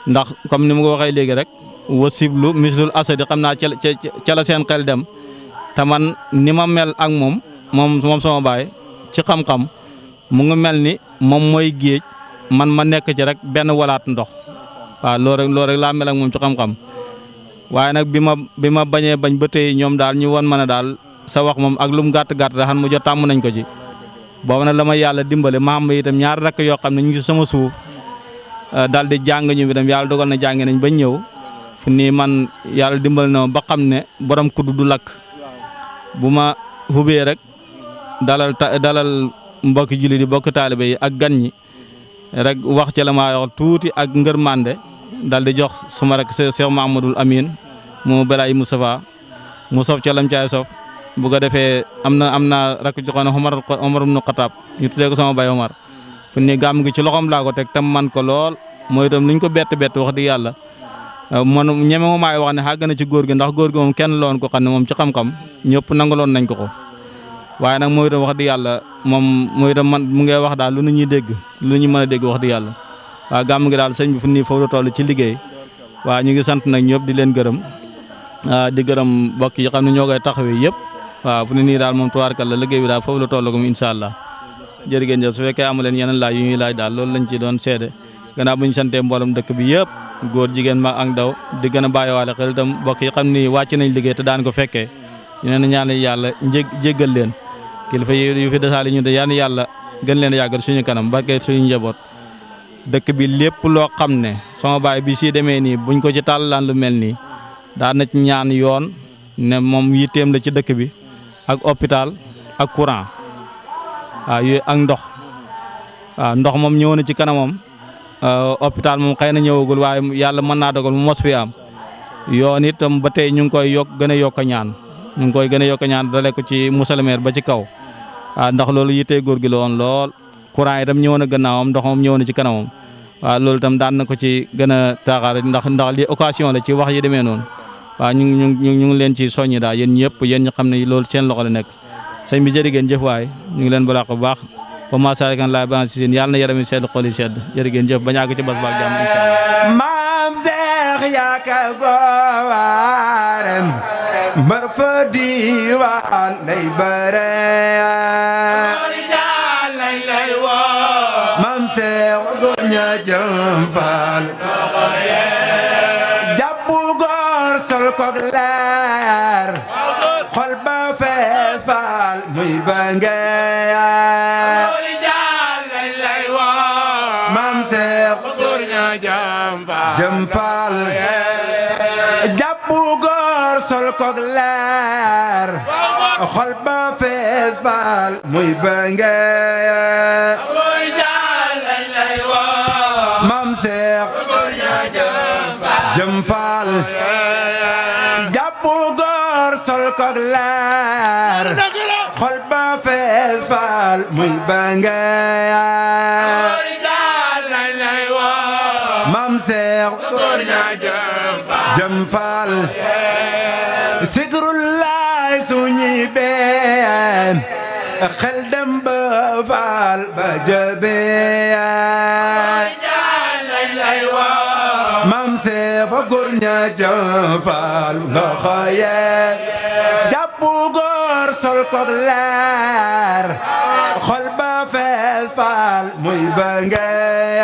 ndax comme ni ma ko waxee léegi rek wasiblu mislul asadi xam naa ca la seen xel dem te man ni ma mel ak moom sama baay ci xam-xam mu ngi mel ni moom mooy géej man ma nekk ci rek benn walaat ndox waaw loolu rek laa mel ak moom ci xam-xam waaye nag bi ma bañee bañ ba tey ñoom daal ñu won ma ne daal sa wax moom ak lu mu gàtt-gàtt da xam mu jot tàmm nañ ko ci boobu nag la ma yàlla dimbale ma xam itam ñaar rakk yoo xam ne ñu ngi ci sama suuf daal di jàng ñu itam yàlla dogal na jàng nañ bañ ñëw fu nii man yàlla dimbale na ma ba xam ne borom kudd du lakk bu ma hubee rek dalal mbokki julli di bokk taalibe yi ak gan ñi rek wax ci la maa wax tuuti ak ngërmande dal di jox suma rek Cheikh Mahamadul Amin mu Belaay Moustapha mu sof ca lam caay sof bu ko defee am na rek joxoon Omar ibn Khattab ñu tuddee ko sama baay Omar fu ni gàmm gi ci loxoom laa ko teg tam man ko lool mooy itam luñ ko bett wax dëgg yàlla man ñeme mu maay wax ne xàgg na ci góor gi ndax góor gi moom kenn loon ko xam ne moom ci xam-xam ñëpp nangaloon nañ ko waaye nag mooy itam wax dëgg yàlla moom mooy itam man mu ngi wax daal lu nu ñuy dégg lu ñu mën a dégg wax dëgg yàlla waaw gàmm gi daal sëñ bi fu nii foofu la toll ci liggéey waaw ñu ngi sant nag ñëpp di leen gërëm di gërëm mbokk yi xam ne ñoo koy taxawee yëpp waaw fu ne nii daal moom tubaarkalla liggéey bi daal foofu la toll comme incha allah jërë ngeen jëf su fekkee amu leen yeneen laaj yu ñuy laaj daal loolu lañ ci doon seede gannaaw bu ñu santee mboolem dëkk bi yëpp góor jigéen mag ak ndaw di gën a bàyyiwaale xel itam mbokk yi xam ni wàcc nañ liggéey te daan ko fekkee ñu ne ñaan yàlla jéggal leen kilifa yu fi desaali ñu de yàlla gën leen a yàggal suñu kanam barke suñu njaboot dëkk bi lépp loo xam ne sama baay bi si demee nii buñ ko ci tàllaan lu mel nii daan na ci ñaan yoon ne moom yitteem la ci dëkk bi ak hôpital ak courant waaw yooyu ak ndox waaw ndox moom ñëw na ci kanamam hôpital moom xëy na ñëwagul waaye yàlla mën naa dogal mu mos fi am yoon itam ba tey ñu ngi koy gën a yokk ñaan ñu ngi koy gën a yokk ñaan dale ko ci monsieur le maire ba ci kaw waaw ndax loolu yittee góor gi la woon lool courant itam ñëw na gannaawam ndox moom ñëw na ci kanamam waaw loolu itam daan na ko ci gën a taaxaar ndax li occasion la ci wax yi demee noonu waaw ñu ngi leen ci soññi daal yéen ñëpp yéen ñu xam ne loolu seen loxo la nekk sëñ bi jërë ngeen jëf waay ñu ngi leen balaax bu baax ba masaakan laa ban si seen yàlla na yaram yi sedd xol yi sedd jërë ngeen jëf bañ àgg ci bas baak jàmm incha allah maam Seex yaaka goowaarem mbër fa diwaan lay bare maam Seex góor ña jëm faal jàppu góor sol koog leer xol ba fees faal muy ba ngeer maam Seex góor ña jëm faal jàppu góor sol koog leer xol ba fees faal muy ba ngeer maam Seex jëm faal jàppu góor sol koog leer xol ba fees faal muy ba ngeer maam Seex jëm faal sigrullah laay suñi been xel dem ba faal ba jëbee mam see fa góor ña jëm faal loxo yee jàppu góor sol koog leer xol ba fees faal muy ba ngee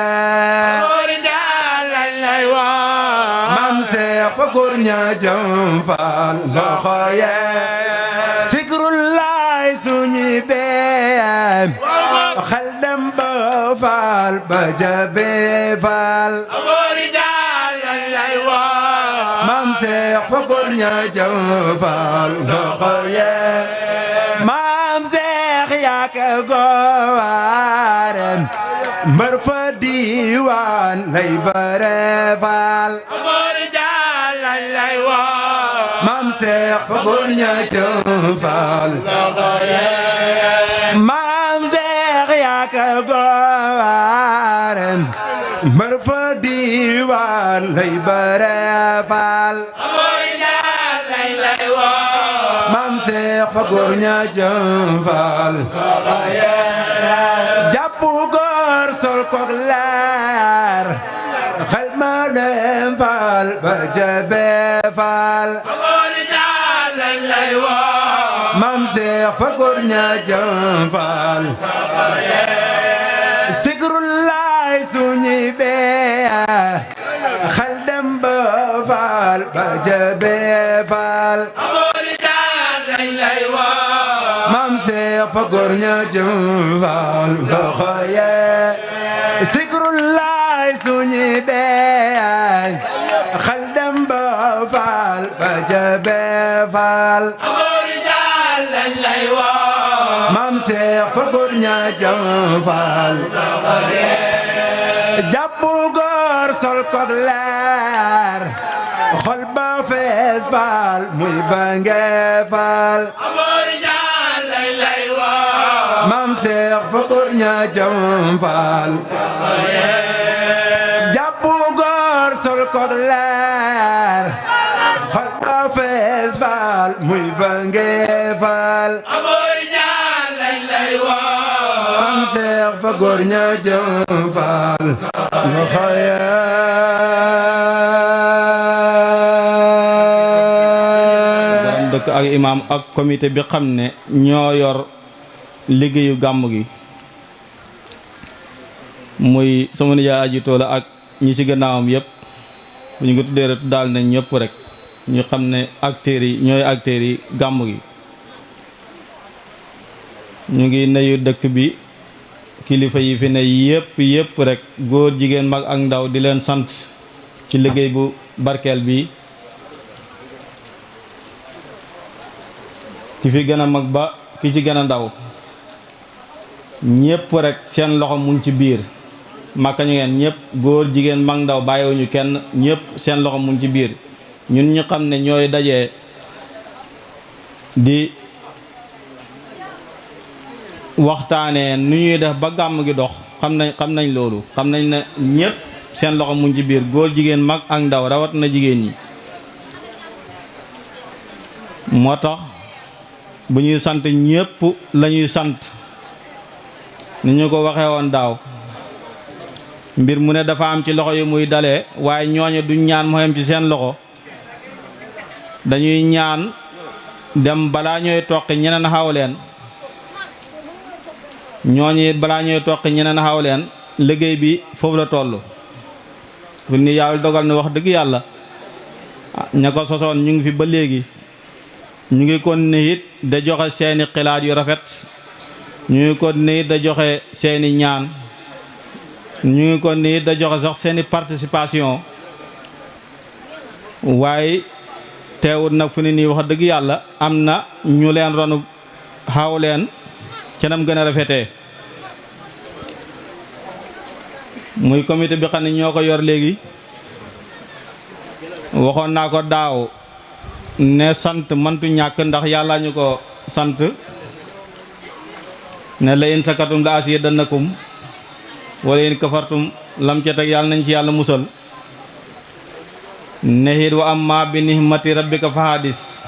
mam see fa góor ña jëm faal loxo yee sikrullaay suñi been xel dem ba faal ba jëbee faal mam seex fa góor ña jëm faal loxo yee mam seex yaa ka gowaaren mbër fa diiwaan lay bare faal mam seex fa góor ña jëm faal loxo yee mam seex yaa ka gowaaren mbër fa diiwaan lay bare faal mam seex fa góor ña jëm faal jàppu góor sol koog leer xel ma dem faal ba jëbee faal mam seex fa góor ña jëm faal sikrullaay suñi bee xel dem ba faal ba jëbee faal mam seex fa góor ña jëm faal loxo yee sikrullaay suñi bee xel dem ba faal ba jëbee faal mam seex fa góor ña jëm faal jàppu góor sol koog leer xol ba fees faal muy ba ngee faal mam seex fa góor ña jëm faal jàppu góor sol koog leer xol ba fees faal muy ba ngee faal mam seex fa góor ña jëm faal loxo dëkk ak imam ak comité bi xam ne ñoo yor liggéeyu gàmm gi muy sama nijaay aji toola ak ñi ci gannaawam yëpp bu ñu ko tuddee rek daal nañ ñëpp rek ñu xam ne acteurs yi ñooy acteurs yi gàmm gi ñu ngi nuyu dëkk bi kilifa yi fi ne yëpp rek góor jigéen mag ak ndaw di leen sant ci liggéey bu barkeel bi ki fi gën a mag ba ki ci gën a ndaw ñëpp rek seen loxo mu ngi ci biir màkka ñu ngeen ñëpp góor jigéen mag ndaw bàyyiwuñu kenn ñëpp seen loxo mu ngi ci biir ñun ñu xam ne ñooy dajee di waxtaanee nu ñuy def ba gàmm gi dox xam nañ loolu xam nañ ne ñëpp seen loxo mu ngi ci biir góor jigéen mag ak ndaw rawat na jigéen ñi moo tax bu ñuy sant ñëpp lañuy sant ni ñu ko waxee woon daaw mbir mu ne dafa am ci loxo yi muy dalee waaye ñooñu duñ ñaan mu xem ci seen loxo dañuy ñaan dem balaa ñooy toqi ñeneen xaw leen ñooñu it balaa ñooy toqi ñeneen xaw leen liggéey bi foofu la toll fu ni yàlla dogal na wax dëgg yàlla ña ko sosoon ñu ngi fi ba léegi ñu ngi kon ne it da joxe seeni xilaat yu rafet ñu ngi kon ne it da joxe seeni ñaan ñu ngi kon ne it da joxe sax seeni participation waaye teewut nag fu ne nii wax dëgg yàlla am na ñu leen ronu xaw leen canam gën a rafetee muy comité bi xam ne ñoo ko yor léegi waxoon naa ko daaw ne sant mantu ñàkk ndax yàlla ñu ko sant ne la in sakatum la asidannakum wala in kafartum lam ca teg yàlla nañ ci yàlla musal ne it wa amma bi nihmati rabbika fa hadis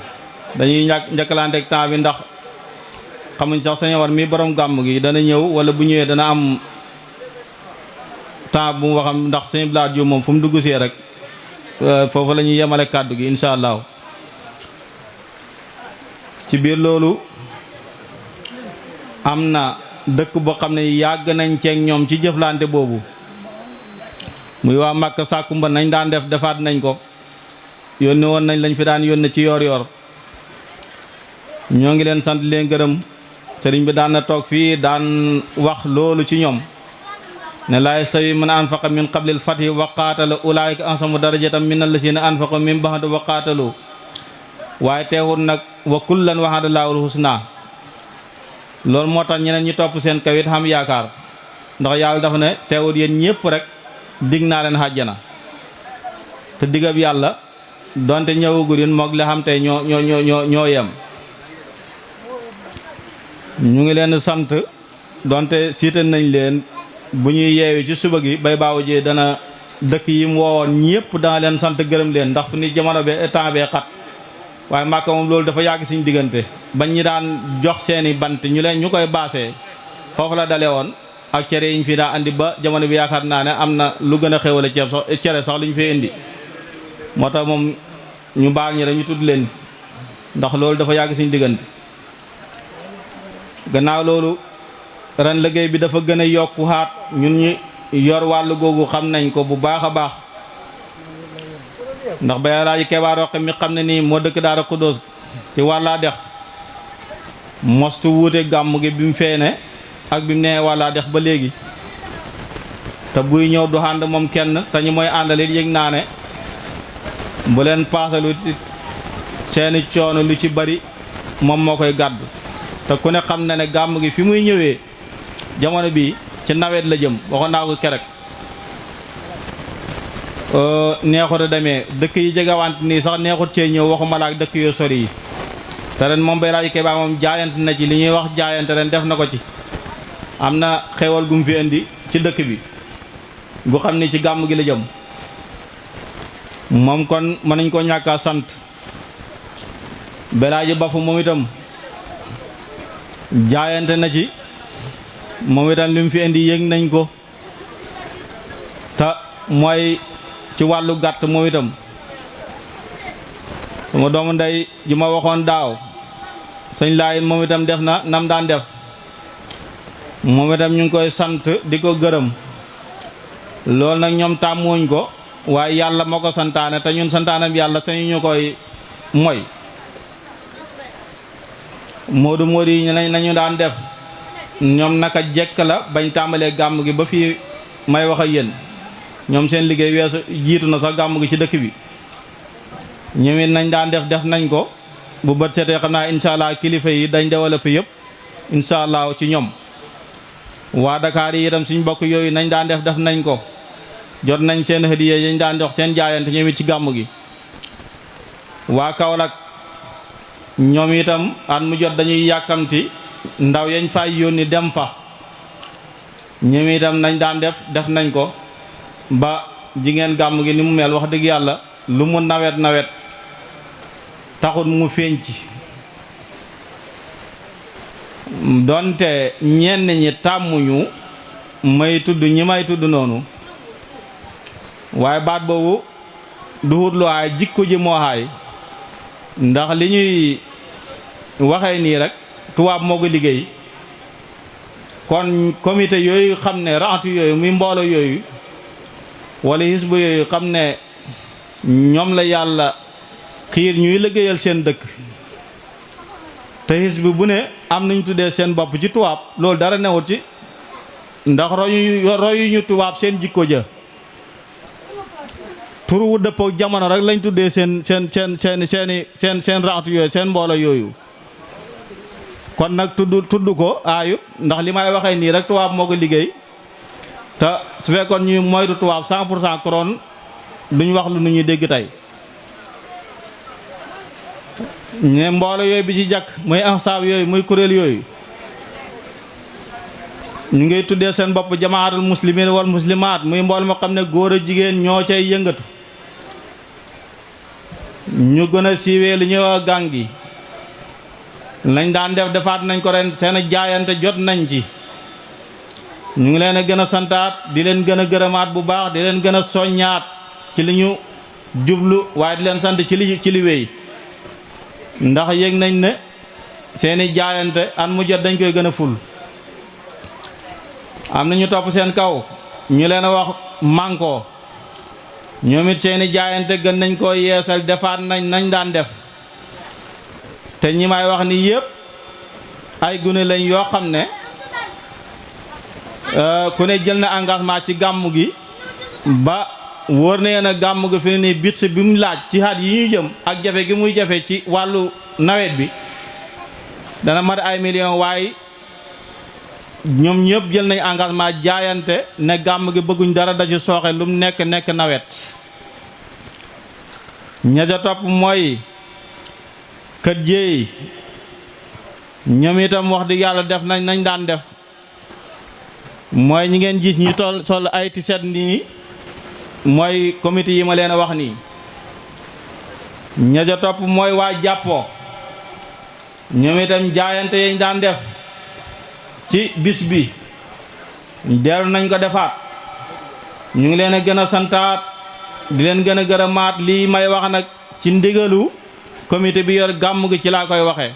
dañuy njëkkalanteeg temps bi ndax xamuñ sax sañu war mi borom gàmm gi dana ñëw wala bu ñëwee dana am temps bu mu waxam ndax sëñ blaat yu moom fu mu dugg see rek foofu la ñuy yemale kàddu gi incha allah. ci biir loolu am na dëkk boo xam ne yàgg nañ ceeg ñoom ci jëflante boobu muy waa Màkka Sàkkumba nañ daan def defaat nañ ko yónni woon nañ lañ fi daan yónni ci yoor ñoo ngi leen sant leen gërëm sëriñ bi daan na toog fii daan wax loolu ci ñoom ne laa yastawi man anfaqa min qablil fathi wa qaatala ulaa'ika ahsanu darajatan min allazina anfaqu min ba'du wa qaatalu waaye teewul nag wa kullan wa'ada Allaahul husna loolu moo tax ñeneen ñi topp seen kawit xam yaakaar ndax yàlla dafa ne teewul yéen ñëpp rek dig naa leen àjjana te digab yàlla donte ñëwagul yéen moog la xam tey ñoo yem. ñu ngi leen sant donte siite nañ leen bu ñuy yeewi ci suba gi bay baaw jee dana dëkk yi mu woowoon ñëpp dana leen sant gërëm leen ndax fu ni jamono be temps bee xat waaye Màkka moom loolu dafa yàgg suñu diggante bañ ñi daan jox seeni bant ñu koy baasee foofu la dale woon ak cere yi ñu fi daa andi ba jamono bi yaakaar naa ne am na lu gën a xéwale ceeb sax cere sax lu ñu fee indi moo tax moom ñu baax ñi rek ñu tudd leen ndax loolu dafa yàgg suñu diggante. gannaaw loolu ren liggéey bi dafa gën a yokku xaat ñun ñu yor wàllu googu xam nañ ko bu baax a baax ndax Baye Alaaji Keba Roqe mi xam ne nii moo dëkk Daara Xuddoos ci wàllaa dex mostu wuute gàmm gi bi mu feene ak bi mu nee wàllaa dex ba léegi te buy ñëw du ànd moom kenn te ñu mooy àndalit yëg naa ne bu leen paasalu seeni coono lu ci bari moom moo koy gàddu te ku ne xam na ne gàmm gi fi muy ñëwee jamono bi ci nawet la jëm waxoon naa ko kerek neexut a demee dëkk yi jegewante nii sax neexut cee ñëw waxuma la ak dëkk yoo sori yi te ren moom Baye Alaaji Keba moom jaayante na ci li ñuy wax jaayante ren def na ko ci am na xewal gum fi indi ci dëkk bi gu xam ni ci gàmm gi la jëm moom kon mën nañ ko ñàkk a sant Baye Alaaji Bafu moom itam jaayante na ci moom itam li mu fi indi yëg nañ ko te mooy ci wàllu gàtt moom itam sama doomu ndey ji ma waxoon daaw sëñ Laayin moom itam def na nam daan def moom itam ñu ngi koy sant di ko gërëm loolu nag ñoom tàmmuñ ko waaye yàlla moo ko santaane te ñun santaanam yàlla sañu ñu koy moy moodu yi nañu daan def ñoom naka jekk la bañ tàmbalee gàmm gi ba fii may wax ak yéen ñoom seen liggéey weesu jiitu na sax gàmm gi ci dëkk bi ñoom it nañ daan def nañ ko bu bët seetee xam naa incha allah kilifa yi dañ développé yëpp incha allah ci ñoom waa Dakar yi itam suñ bokk yooyu nañ daan def nañ ko jot nañ seen hadiya yañ daan jox seen jaayante ñoom it ci gàmm gi waa Kaolack ñoom itam at mu jot dañuy yàkkamti ndaw yañ fay yónni dem fa ñoom itam nañ daan def nañ ko ba jigéen gàmm gi ni mu mel wax dëgg yàlla lu mu nawet taxut mu feeñ ci donte ñenn ñi tàmmuñu may tudd ñi may tudd noonu waaye baat boobu duhut lu aay jikko ji moo aay ndax li ñuy waxee nii rek tubaab moo ko liggéey kon comité yooyu xam ne raxatu yooyu muy mboolo yooyu wala hisbu yooyu xam ne ñoom la yàlla xiir ñuy liggéeyal seen dëkk te hisbu bu ne am nañ tuddee seen bopp ci tubaab loolu dara newut ci ndax royuñu tubaab seen jikko ja tur wu dëppoo jamono rek lañ tuddee seen raxatu yooyu seen mboolo yooyu kon nag tudd ko aayut ndax li may waxee nii rek tubaab moo ko liggéey te su fekkoon ñuy moytu tubaab 100% koron duñ wax lu nu ñuy dégg tey ñe mboolo yooyu bi ci jàkk muy ansaab yooyu muy kuréel yooyu ñu ngi tuddee seen bopp jamaatul muslimin wal muslimaat muy mbool moo xam ne góor a jigéen ñoo cay yëngatu ñu gën a siiwee lu ñuy wax gang gi lañ daan def defaat nañ ko ren seen jaayante jot nañ ci ñu ngi leen a gën a santaat di leen gën a gërëmaat bu baax di leen gën a soññaat ci li ñu jublu waaye di leen sant ci li wéy ndax yëg nañ ne seeni jaayante an mu jot dañ koy gën a ful am na ñu topp seen kaw ñu leen a wax mànkoo ñoom it seeni jaayante gën nañ koo yeesal defaat nañ daan def te ñi may wax ni yëpp ay gune lañ yoo xam ne ku ne jël na engagement ci gàmmu gi ba wóor na yéen a gàmmu gi fi ne nii bit bi mu laaj ci at yi ñu jëm ak jafe gi muy jafe ci wàllu nawet bi dana mat ay millions waaye ñoom ñëpp jël nañ engagement jaayante ne gàmm gi bëgguñ dara da ci sooxe lu mu nekk nawet ña ca topp mooy kët jéey ñoom itam wax dëgg yàlla def nañ daan def mooy ñi ngeen gis ñu sol ay tiset nii mooy comité yi ma leen a wax nii ña ca topp mooy waa jàppoo ñoom itam jaayante yañ daan def ci bis bi dellu nañ ko defaat ñu ngi leen a gën a santaat di leen gën a gërëmaat lii may wax nag ci ndigalu comité bi yor gàmm gi ci laa koy waxee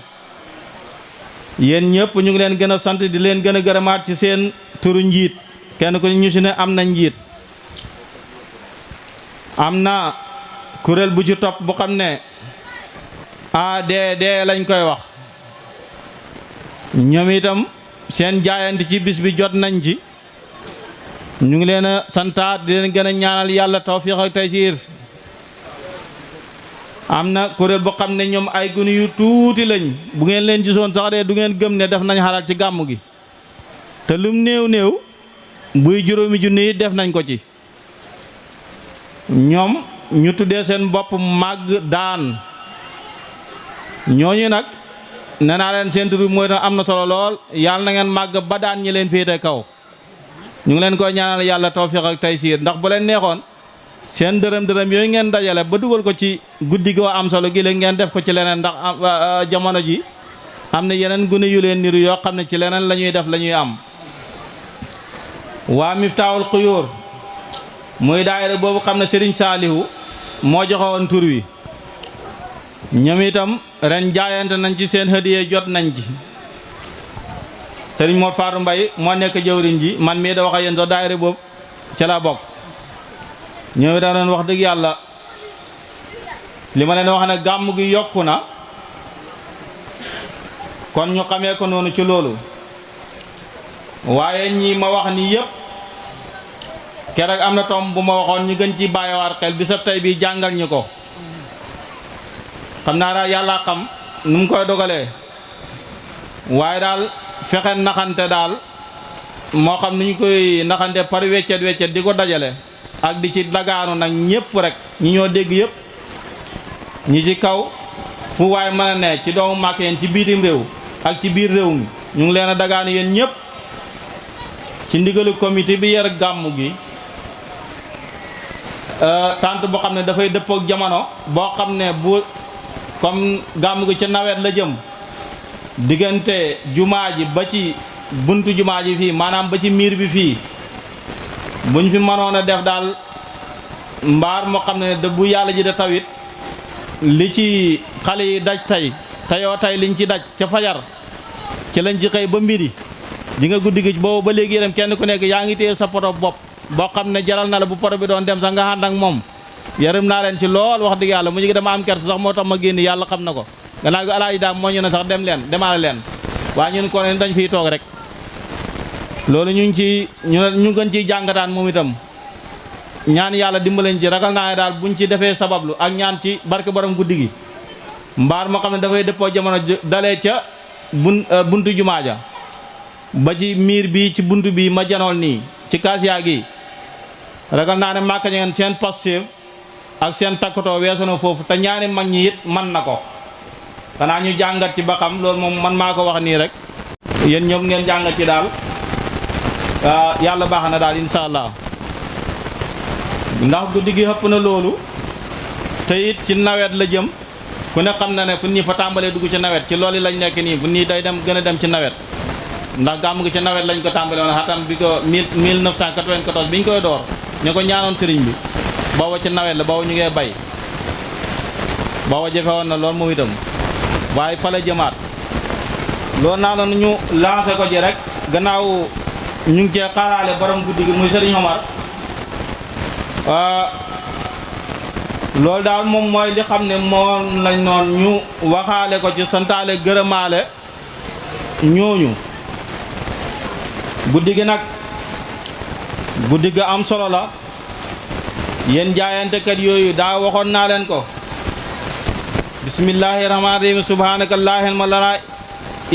yéen ñëpp ñu ngi leen gën a sant di leen gën a gërëmaat ci seen turu njiit kenn ku ñu si ne am na njiit am na kuréel bu ci topp bu xam ne ADD lañ koy wax ñoom itam seen jaayante ci bis bi jot nañ ci ñu ngi leen a santaat di leen gën a ñaanal yàlla tawfiq ak taysiir am na kuréel boo xam ne ñoom ay gune yu tuuti lañ bu ngeen leen gisoon sax de du ngeen gëm ne def nañ xalaat ci gàmm gi te lum néew buy juróomi junni yi def nañ ko ci ñoom ñu tuddee seen bopp màgg daan ñooñu nag nee naa leen seen tur bi mooy am na solo lool yàlla na ngeen màgg ba daan ñi leen féete kaw ñu ngi leen koy ñaanal yàlla tawfiq ak taysiir ndax bu leen neexoon seen dërëm yooyu ngeen dajale ba dugal ko ci guddi goo am solo gi léegi ngeen def ko ci leneen ndax jamono ji am na yeneen gune yu leen niru yoo xam ne ci leneen la ñuy def la ñuy am. waa Miftaahul Xuyóor muy daayira boobu xam ne Serigne Saalihu moo joxewoon tur wi ñoom itam ren jaayante nañ ci seen hëdiyee jot nañ ci Serigne Mor Fatou Mbaye moo nekk jëwriñ ji man mii da wax ak yéen sax daayira boobu ca la bokk ñoom itam doon wax dëgg yàlla li ma leen wax ne gàmm gi yokku na kon ñu xamee ko noonu ci loolu waaye ñi ma wax ni yëpp keroog am na tom bu ma waxoon ñu gën ci bàyyiwaat xel bisab tey bii jàngal ñu ko xam naa daal yàlla xam nu mu koy dogalee waaye daal fexe naxante daal moo xam nu ñu koy naxante par weccet di ko dajale ak di ci dagaanu nag ñëpp rek ñi ñoo dégg yëpp ñi ci kaw fu waay mën a ne ci doomu màkk yéen ci biitim réew ak ci biir réew mi ñu ngi leen a dagaanu yéen ñëpp ci ndigalu comité bi yar gàmmu gi tant boo xam ne dafay dëppook jamono boo xam ne bu comme gàmmu gi ci nawet la jëm diggante jumaa ji ba ci buntu jumaa ji fii maanaam ba ci miir bi fii buñ fi mënoon a def daal mbaar moo xam ne bu yàlla ji da tawit li ci xale yi daj tey teyoo tey liñ ci daj ca fajar ci lañ ci xëy ba mbiri di nga guddi gi boobu ba léegi dem kenn ku nekk yaa ngi téye sa poto bopp boo xam ne jaral na la bu poto bi doon dem sax nga ànd ak moom yërëm naa leen ci lool wax dëgg yàlla mu ngi dama am kersa sax moo tax ma génn yàlla xam na ko gannaaw gi alaaji daam moo ñu ne sax dem leen demaale leen waaye ñun ko ne dañ fiy toog rek loolu ñu ngi ci ñu gën ciy jàngataan moom itam ñaan yàlla dimbalañ ci ragal naa ne daal buñ ci defee sabablu ak ñaan ci barke borom guddi gi mbaar moo xam ne dafay dëppoo jamono dalee ca buntu jumaa ja ba ci miir bi ci buntu bi ma janool nii ci kaasiyaa gi ragal naa ne màkka ngeen seen pastéef ak seen takkatoo weesu na foofu te ñaani mag ñi it man na ko xanaa ñu jàngat ci ba xam loolu moom man maa ko wax nii rek yéen ñoom ngeen jàngat ci daal yàlla baax na daal insha allah ndax guddi gi xëpp na loolu te it ci nawet la jëm ku ne xam na ne fu nii fa tàmbalee dugg ci nawet ci loolu lañ nekk nii fu nii day dem gën a dem ci nawet ndax gàmm gi ci nawet lañ ko tàmbale woon xatam bi ko 1994 bi ñu koy door ñu ko ñaanoon sëriñ bi booba ci nawet la booba ñu ngee bay booba jafe woon na loolu moom itam waaye fa la jëmaat loolu naa doon ñu lancé ko ji rek gannaaw ñu ngi cee xaaraale borom guddi gi muy sëriñ Omar loolu daal moom mooy li xam ne moom lañ noon ñu waxaale ko ci santaale gërëmaale ñooñu guddi gi nag guddi gi am solo la yéen jaayantekat yooyu daa waxoon naa leen ko bismillahi rahmaani rahim subhanaka laa ilma lanaa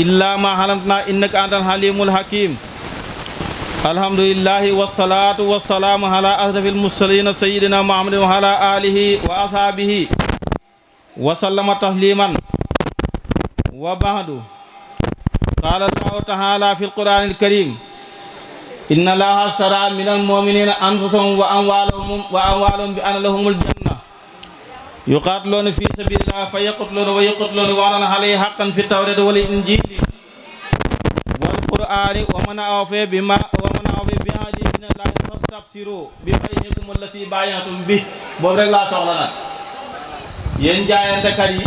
illaa maa allamtanaa innaka antal halimul hakim alhamdulillahi wasalaatu wasalaamu ala asrafil mursalina sayidina muhammadin wa ala alihi wa ashaabihi wa sallama tasliman wa ba'du qaala allahu taala fi alqur'anil karim inna allaha ashtara minal mu'minina anfusahum wa amwaalahum bi anna lahumul janna yuqaatiluuna fi sabilillahi fa yaqtuluuna wa yuqtaluuna wa'dan alayhi haqqan fi tawrati wal injili wal qur'ani wa man awfa bi ahdihi min allahi fastabsiru bi bay'ikum allati baaya'tum bi boobu rek laa soxla nag yéen jaayantekat yi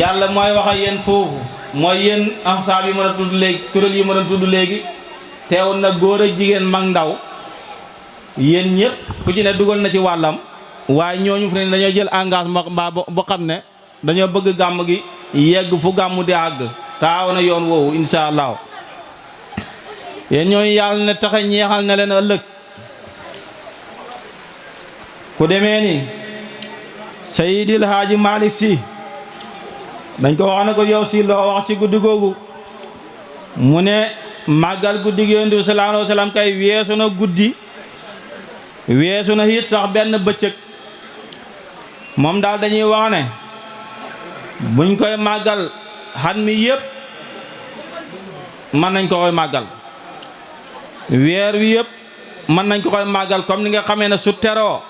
yàlla mooy wax ak yéen foofu mooy yéen ahsaab yi mën a tudd léegi kuréel yi mën a tudd léegi teewul na góor ak jigéen mag ndaw yéen ñëpp ku ci ne dugal na ci wàllam waaye ñooñu fu ne dañoo jël engagement mbaa boo xam ne dañoo bëgg gàmm gi yegg fu gàmm di àgg taaw na yoon woowu insha allah yéen ñooñu yàlla ne taxe ñeexal na leen ëllëg ku demee ni Seydil Haaji Malick Sy dañ ko wax ne ko yow si loo wax ci guddi googu mu ne màggal guddi gi Yonent bi sallallahu alayhi wa sallam kay weesu na guddi weesu na it sax benn bëccëg moom daal dañuy wax ne buñ koy màggal xan mi yëpp mën nañ ko koy màggal weer wi yëpp mën nañ ko koy màggal comme ni nga xamee ne su teroo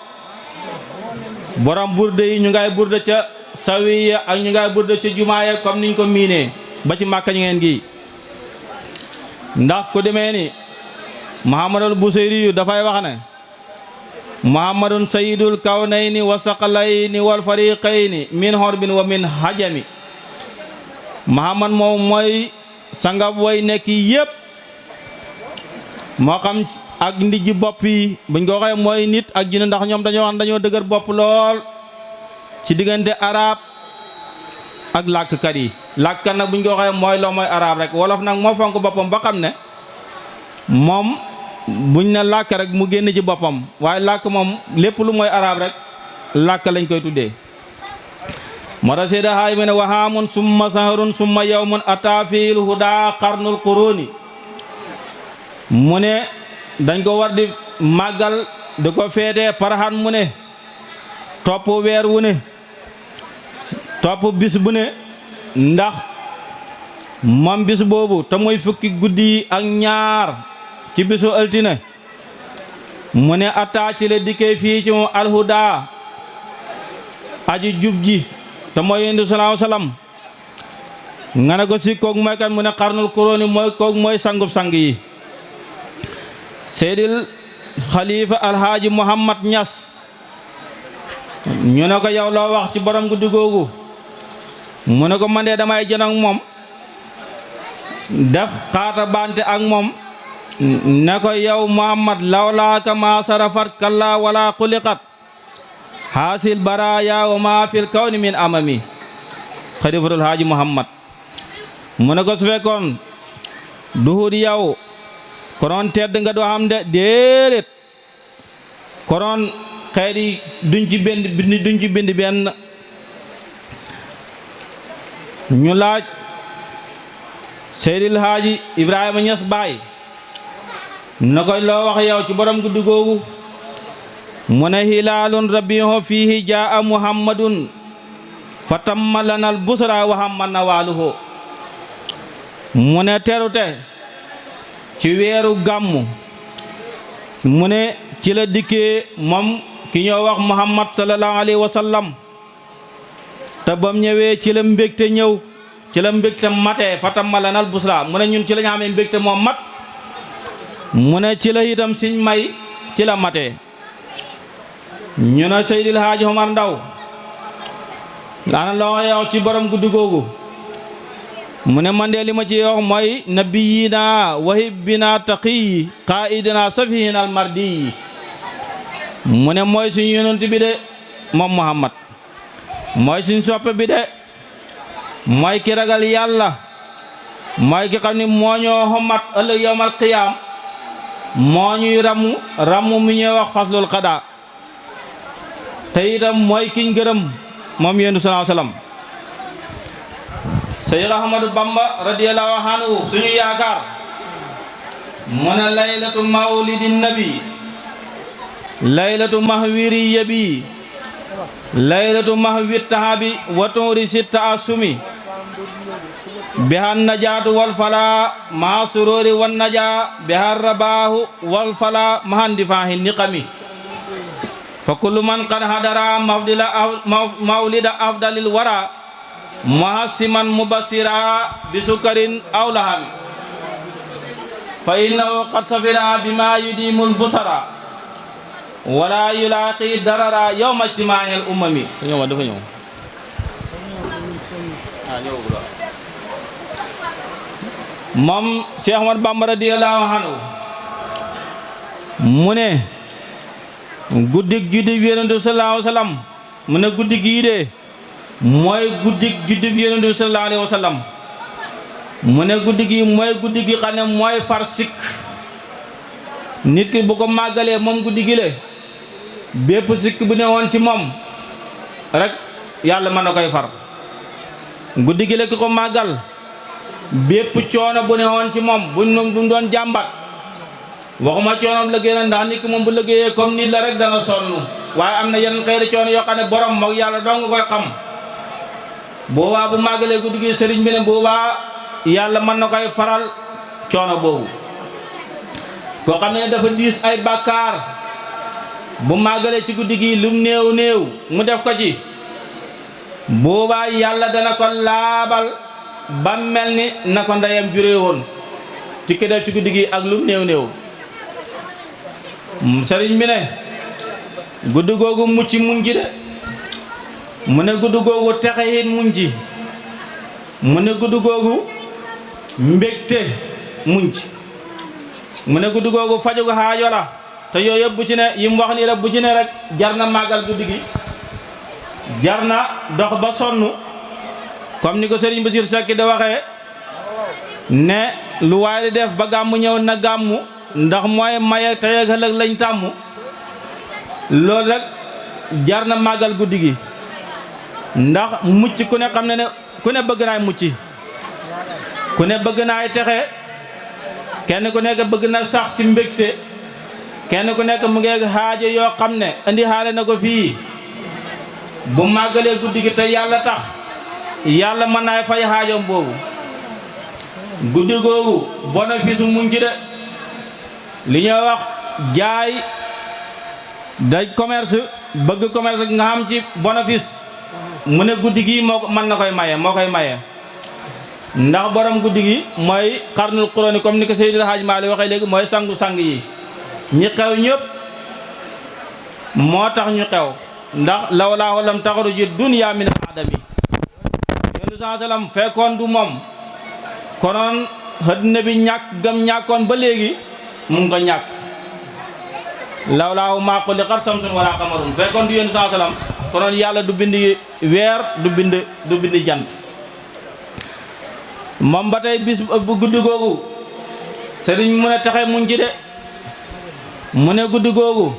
borom burde yi ñu ngay burde ca sawiya ak ñu ngay burde ca jumaaya comme niñ ko miinee ba ci màkka ñu ngeen gi ndax ku demee ni Muhammadul Busayri yu dafay wax ne muhammadun sayyidul kawnayni wa saqalayni wal fariqayni min horbin wa min hajami muhammad moom mooy sangab way nekk yépp moo xam ak ndijji bopp yi buñ ko waxee mooy nit ak jinne ndax ñoom dañoo wax dañoo dëgër bopp lool ci diggante arab ak làkkat yi làkkat nag buñ ko waxee mooy loo mooy arab rek wolof nag moo fonk boppam ba xam ne moom buñ na làkk rek mu génn ci boppam waaye làkk moom lépp lu mooy arab rek làkk lañ koy tuddee moo tax seeda haay mu ne waxaamun summa saharun summa yawmun ata fiil huda qarnul quruni mu ne dañ ko war di màggal di ko feetee paraxan mu ne topp weer wu ne topp bis bu ne ndax moom bis boobu te muy fukki guddi ak ñaar ci bisu altine mu ne ataa ci la dikkee fii ci moom alhuda aji jub ji te mooy Yonent bi sallallahu alayhi wasallam nga ne ko si koog mooy kan mu ne xarnul kuróoni mooy koog mooy sangub sang yi seydil xalifa alhaaji Muhammad Ñas ñu ne ko yow loo wax ci borom guddi googu mu ne ko man de damay jën ak moom def xaata bante ak moom ne ko yow Muhammad lawlaaka ma sarafat kalla wala xuliqat haasil baraya wa ma fil kawni min amami xalifatul haaji Muhammad mu ne ko su fekkoon duhut yow konoon tedd nga doo xam de déedéet konoon xeet yi duñ ci bind benn ñu laaj Seydil Haaji Ibrahima Ñas Baay na koy loo wax yow ci borom guddi googu mu ne hilaalun rabiho fiihi jaa muhammadun fa tamma lanal busra wa hamma nawaaluhu mu ne terute ci weeru gàmmu mu ne ci la dikkee moom ki ñoo wax muhammad sallallahu alayhi wa sallam te bam ñëwee ci la mbégte ñëw ci la mbégte matee fatam malanal busra mu ne ñun ci la ñu amee mbégte moom mat mu ne ci la itam siñ may ci la matee ñu ne Seydil Haaji Omar Ndaw laana la wax ci borom guddi googu mu ne man de li ma ci wax mooy nabiyina wahibina taqiyi qaidina safihina almardi mu ne mooy suñu yonent bi de moom Muhammad mooy suñ soppe bi de mooy ki ragal yàlla mooy ki xam ne moo ñoo xommat ëllëg yawmal qiyaam moo ñuy ramu mi ñuy wax faslul xadaa te itam mooy kiñ gërëm moom yéen sallallahu alayhi wasallam Seydou Ahmadou Bamba radiyallahu anhu suñu yaakaar mu ne laylatu mawlidin nabi laylatu mahwiri yabi laylatu mahwit tahabi wa tuuri sitta asumi bihan najaatu wal fala maha sururi wan naja bihar rabahu wal fala mahan difahi niqami fa kullu man qad hadara mawlida afdalil wara muhassiman mubassira bisukarin aw lahami fa innahu qad safira bima yudimul busara wala yulaqi darara yawma ijtimaa'il umami sa ñëw dafa ñëw moom Cheikh Ahmad Bamba radiyallahu anhu mu ne guddig juddib Yonent bi sallallahu alayhi wa sallam mu ne guddi gii de mooy guddig juddib Yonent bi sallallahu alayhi wa sallam mu ne guddi gi mooy guddi gi xam ne mooy far sikk nit ki bu ko màggalee moom guddi gi le bépp sikk bu ne woon ci moom rek yàlla mën na koy far guddi gi le ki ko màggal bépp coono bu ne woon ci moom buñ doon jàmbat waxuma coonoom liggéey na ndax nit ki moom bu liggéeyee comme nit la rek dana sonn waaye am na yeneen xeeti coono yoo xam ne borom moog yàlla doo nga koy xam boobaa bu màggalee guddi gi sëriñ bi ne boobaa yàlla mën na koy faral coono boobu koo xam ne dafa diis ay bàkkaar bu màggalee ci guddi gi lum néew néew mu def ko ci boobaa yàlla dana ko laabal ba mel ni na ko ndeyam juree woon ci ki def ci guddi gi ak lum néew néew sëriñ bi ne guddi googu mucc muñ ci de mu ne guddi googu texe it muñ ci mu ne guddi googu mbégte muñ ci mu ne guddi googu faju xaajo la te yooyu yëpp bu ci ne yi mu wax nii rek bu ci ne rek jar na màggal guddi gi jar na dox ba sonn comme ni ko Serigne Bassirou Seck da waxee ne lu waay di def ba gàmmu ñëw na gàmmu ndax mooy maye tey ak ëllëg lañ tàmm loolu rek jar na màggal guddi gi ndax mucc ku ne xam ne ku ne bëgg naay mucc ku ne bëgg naay texe kenn ku nekk bëgg na sax ci mbégte kenn ku nekk mu ngi xaaje yoo xam ne indi xaale na ko fii bu màggalee guddi gi te yàlla tax yàlla mën naay fay xaajoom boobu guddi googu bénéfice muñ ci de li ñuy wax jaay daj commerce bëgg commerce nga xam ci bénéfice mu ne guddi gi moo ko mën na koy maye moo koy maye ndax borom guddi gi mooy xarnul qurani comme ni ko Seydil Hadj Malick waxee léegi mooy sangu-sang yi ñi xew ñëpp moo tax ñu xew ndax lawlaahu lam taxruji dunya min adami yonent saa sallam fekkoon du moom konoon àddina bi ñàkk gam ñàkkoon ba léegi mu ngi ko ñàkk lawlaahu maa xuliqat samsun wala qamarun fekkoon du yonent saa sallam konoon yàlla du bind weer du bind jant moom ba tey bis bu guddi googu sëriñ mu ne taxe muñ ci de mu ne guddi googu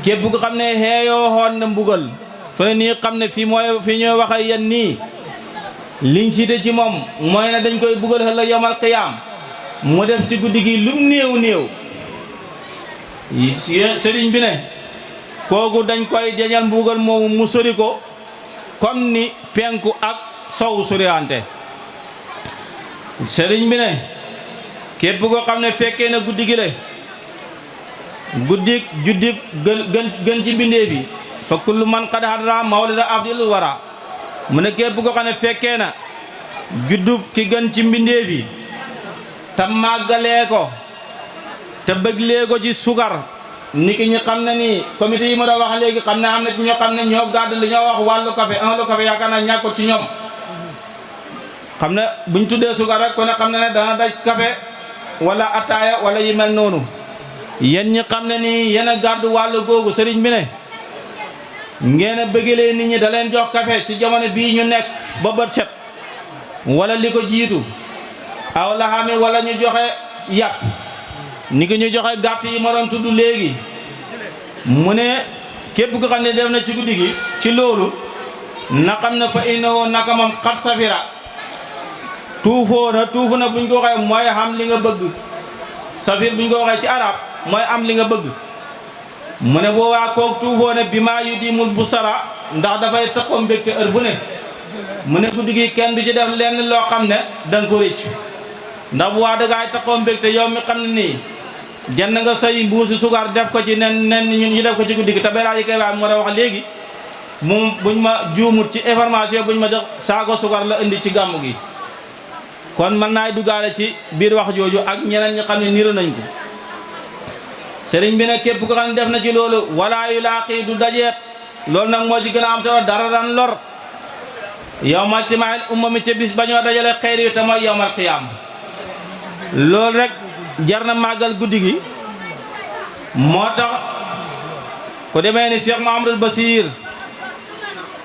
képp ko xam ne xeeyoo xoon na mbugal fu ne nii xam ne fii ñooy waxe yéen nii liñ cité ci moom mooy ne dañ koy bugal ëllëg yawmal qiyaam mu def ci guddi gi lum néew néew sëriñ bi ne kooku dañ koy jañal mbugal moomu mu sori ko comme ni penku ak sow soriante sëriñ bi ne képp koo xam ne fekkee na guddi gi le guddi juddib gën ci bindee bi fa kullu man qad hadara mawlida abdil wara mu ne képp ko xam ne fekkee na juddub ki gën ci mbindeef yi te màggalee ko te bëglee ko ci sugar ni ki ñu xam ne nii comité yi ma doon wax léegi xam ne am na ci ñoo xam ne ñoo gàddu li ñoo wax wàllu café un café yaakaar naa ñàkkul ci ñoom xam ne buñ tuddee sugar rek ko ne xam ne ne dana daj café wala ataaya wala yi mel noonu yéen ñi xam ne nii yéen a gàddu wàllu googu sëriñ bi ne ngeen a bëggalee nit ñi da leen jox café ci jamono bii ñu nekk ba bët set wala li ko jiitu aw laxami wala ñu joxe yàpp ni ki ñu joxe gàtt yi ma doon tudd léegi mu ne képp ko xam ne def na ci guddi gi ci loolu na xam ne fa innahu naka moom xat safira tuufoo na tuufu na buñ ko waxee mooy xam li nga bëgg safir buñ ko waxee ci arab mooy am li nga bëgg mu ne boobaa koog tuufoo ne bi maa yu dimul bu sara ndax dafay taxaw mbégte heure bu ne mu ne guddi gi kenn du ci def lenn loo xam ne danga ko rëcc ndax bu waa dagaay taxaw mbégte yow mi xam ne nii jënd nga say mbuusi sugar def ko ci nen ñu def ko ci guddi gi te belaa yi koy waay moo da wax léegi moom buñ ma juumut ci information buñ ma jox saago sugar la indi ci gàmmu gi kon mën naay duggaale ci biir wax jooju ak ñeneen ñi xam ne niru nañ ko sëriñ bi ne képp ko xam ne def na ci loolu wala yu laaqi du dajeet loolu nag moo ci gën a am solo dara daan lor yow ma timaayil umma mi ca bis bañoo dajale xeyr yu te mooy yowmal qiyaam loolu rek jar na màggal guddi gi moo tax ku demee ni Cheikh Mahamadul Basir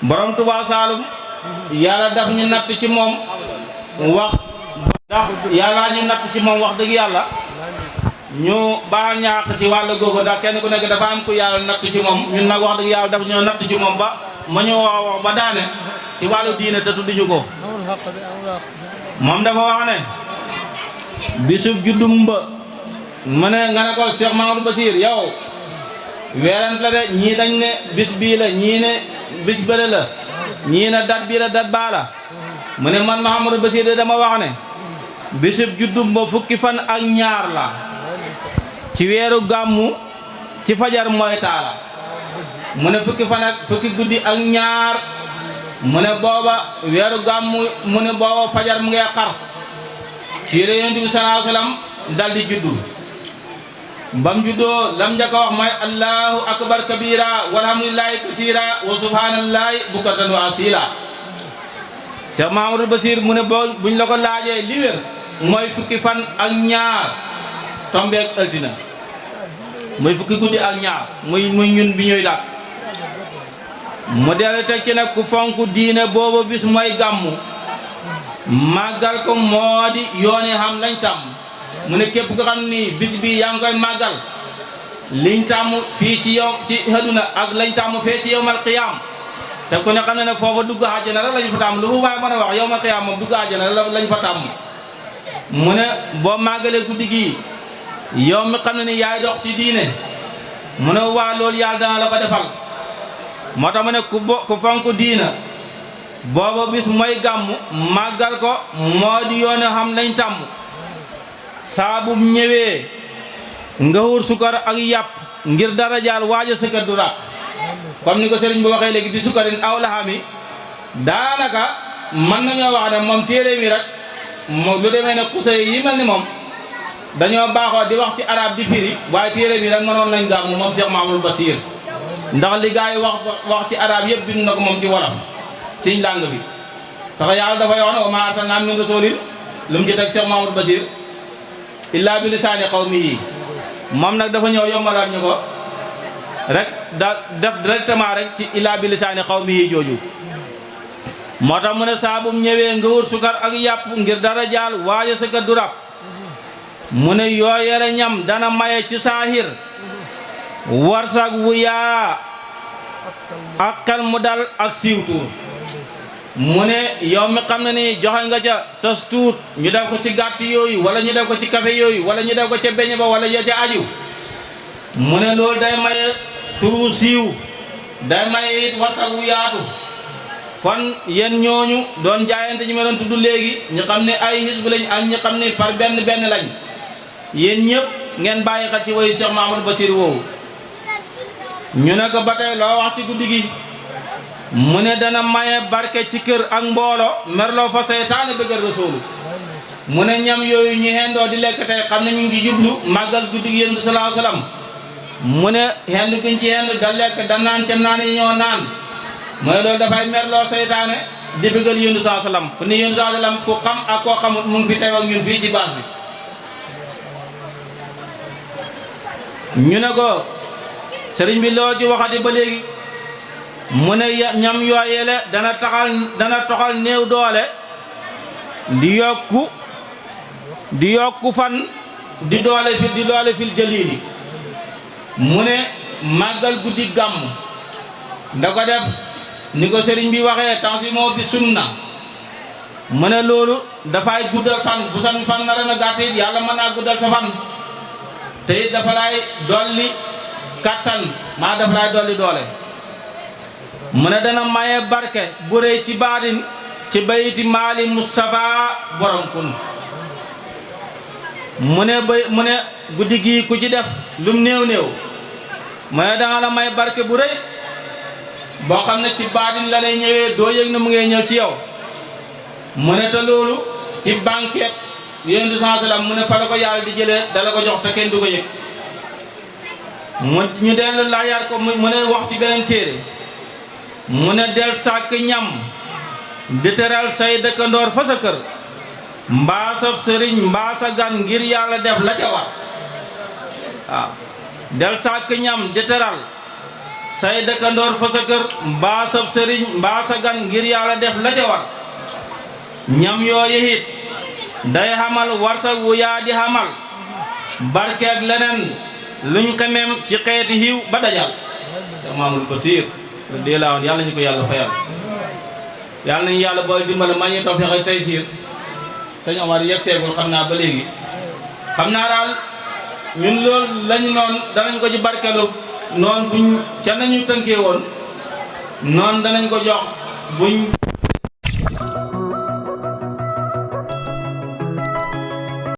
borom Touba Saalum yàlla daf ñu natt ci moom wax ndax yàlla ñu natt ci moom wax dëgg yàlla ñu baax ñaax ci wàllu googu ndax kenn ku nekk dafa am ku yàlla natt ci moom ñun nag wax dëgg yàlla daf ñoo natt ci moom ba ma ñu wax ba daane ci wàllu diine te tudduñu ko moom dafa wax ne bisub juddum ba mu ne nga ne ko Cheikh Mahamadou Basir yow weerant la de ñii dañ ne bis bii la ñii ne bis bële la ñii ne dat bii la dat baa la mu ne man Mahamadou Basir de dama wax ne bisub juddum ba fukki fan ak ñaar la ci weeru gàmmu ci fajar mooy taala mu ne fukki fan ak fukki guddi ak ñaar mu ne booba weeru gàmmu mu ne booba fajar mu ngi xar ci Yonent bi sallallahu alayhi wasallam dal di juddu bam juddoo lam njëkk a wax mooy allahu akbar kabira walhamdulillahi kasira wa subhanallahi bukratan wa asila Cheikh Mahamadou Basir mu ne buñ la ko laajee li wér mooy fukki fan ak ñaar tombeek altina muy fukki guddi ak ñaar muy ñun bi ñuy daat mu dellu teg ci nag ku fonk diine boobu bis mooy gàmmu màggal ko moo di yooni xam lañ tàmm mu ne képp ko xam ni bis bi yaa ngi koy màggal liñ tàmm fii ci yow ci àdduna ak lañ tàmm fee ci yawmal qiyaam te ku ne xam ne ne foofa dugg àjjana rek lañ fa tàmm lu fu waay mën a wax yawmal qiyaam moom dugg àjjana lañ fa tàmm mu ne boo màggalee guddi gii yow mi xam ne ni yaay dox ci diine mu ne waa loolu yàlla dana la ko defal moo tax mu ne ku fonk diina booba bis mooy gàmmu màggal ko moo di yoone xam lañ tàmm saa bu ñëwee nga wër sukar ak yàpp ngir dara jaal waaja sa kër du ràpp comme ni ko sëriñ bi waxee léegi bi sukarin aw laxami daanaka mën nañoo wax ne moom téere mi rek moom lu demee ne xuse yi mel ni moom dañoo baaxoo di wax ci arab di firi waaye téere bi rek mënoon nañ gàmmu moom Cheikh Mahamadou Basir ndax li gars yi wax ci arab yëpp bind na ko moom ci wolof ci langue bi tax yàlla dafay wax ne wa maa arsalnaa min rasuulin lu mu ci teg Cheikh Mahamadou Basir illaa bi lisaani qawmihi moom nag dafa ñëw yombalaat ñu ko rek da def directement rek ci illaa bi lisaani qawmihi jooju moo tax mu ne saa bu ñëwee nga wër sukar ak yàpp ngir dara jaal waaye sa kër du rab mu ne yooyere ñam dana maye ci saahir warsak wu yaa ak xel mu dal ak siiwtuur mu ne yow mi xam ne ni joxe nga ca sas tuut ñu def ko ci gàtt yooyu wala ñu def ko ci café yooyu wala ñu def ko ca beñe ba wala ya ca aju mu ne loolu day maye turu siiw day maye it warsak wu yaatu kon yéen ñooñu doon jaayante ñu ma doon tudd léegi ñu xam ne ay xisbu lañ ak ñu xam ne par benn lañ yéen ñëpp ngeen bàyyi xel ci woyu Cheikh Mahamadou Basir woowu ñu ne ko ba tey loo wax ci guddi gi mu ne dana maye barke ci kër ak mbooloo merloo fa seytaane bëggal rasuulu mu ne ñam yooyu ñu xendoo di lekk tey xam ne ñu ngi jublu màggal guddi gi Yonent sallallahu alayhi wasallam mu ne xendu giñ ci xendu da lekk da naan ca naan yi ñoo naan mooy loolu dafay merloo seytaane di bëggal Yonent sallallahu alayhi wasallam fu ne Yonent sallallahu alayhi wasallam ku xam ak koo xamut mu ngi fi teew ak ñun fii ci baas bi ñu ne ko sëriñ bi loo ci waxati ba léegi mu ne ñam yooyele dana toxal néew doole di yokku fan di doole fil jaliili mu ne màggal guddi gàmm da ko def ni ko sëriñ bi waxee tansimoo bi sunna mu ne loolu dafay guddal fan bu san fan nara na gàtt it yàlla mën naa guddal sa fan te it dafa lay dolli kattan maa dafa lay dolli doole mu ne dana maye barke bu rëy ci baatin ci bayti maali Mustafa borom kun mu ne guddi gii ku ci def lum néew mu ne danga la may barke bu rëy boo xam ne ci baatin la lay ñëwee doo yëg na mu ngee ñëw ci yow mu ne te loolu ci banquet Yonent bi sallallahu alayhi wasallam mu ne fa la ko yàlla di jëlee dala ko jox te kenn du ko yëg mu ñu dellu laajaat ko mu ne wax ci beneen téere mu ne del sàkk ñam di teral say dëkkandoor fa sa kër mbaa sa sëriñ mbaa sa gan ngir yàlla def la ca war waaw del sàkk ñam di teral say dëkkandoor fa sa kër mbaa sa sëriñ mbaa sa gan ngir yàlla def la ca war ñam yooyu it day xamal warsak wu yaa di xamal barkeeg leneen luñ xemeem ci xeeti xiiw ba dajal maamul Basiir dee laawoon yàlla ñu ko yàlla fayal yàlla nañu yàlla booy dimbale ma ñu tawfeex ak taysiir sëñ Omar yegg seegul xam naa ba léegi xam naa daal ñun loolu lañu noonu danañ ko ci barkelu noonu buñ ca nañu tënkee woon noonu danañ ko jox buñ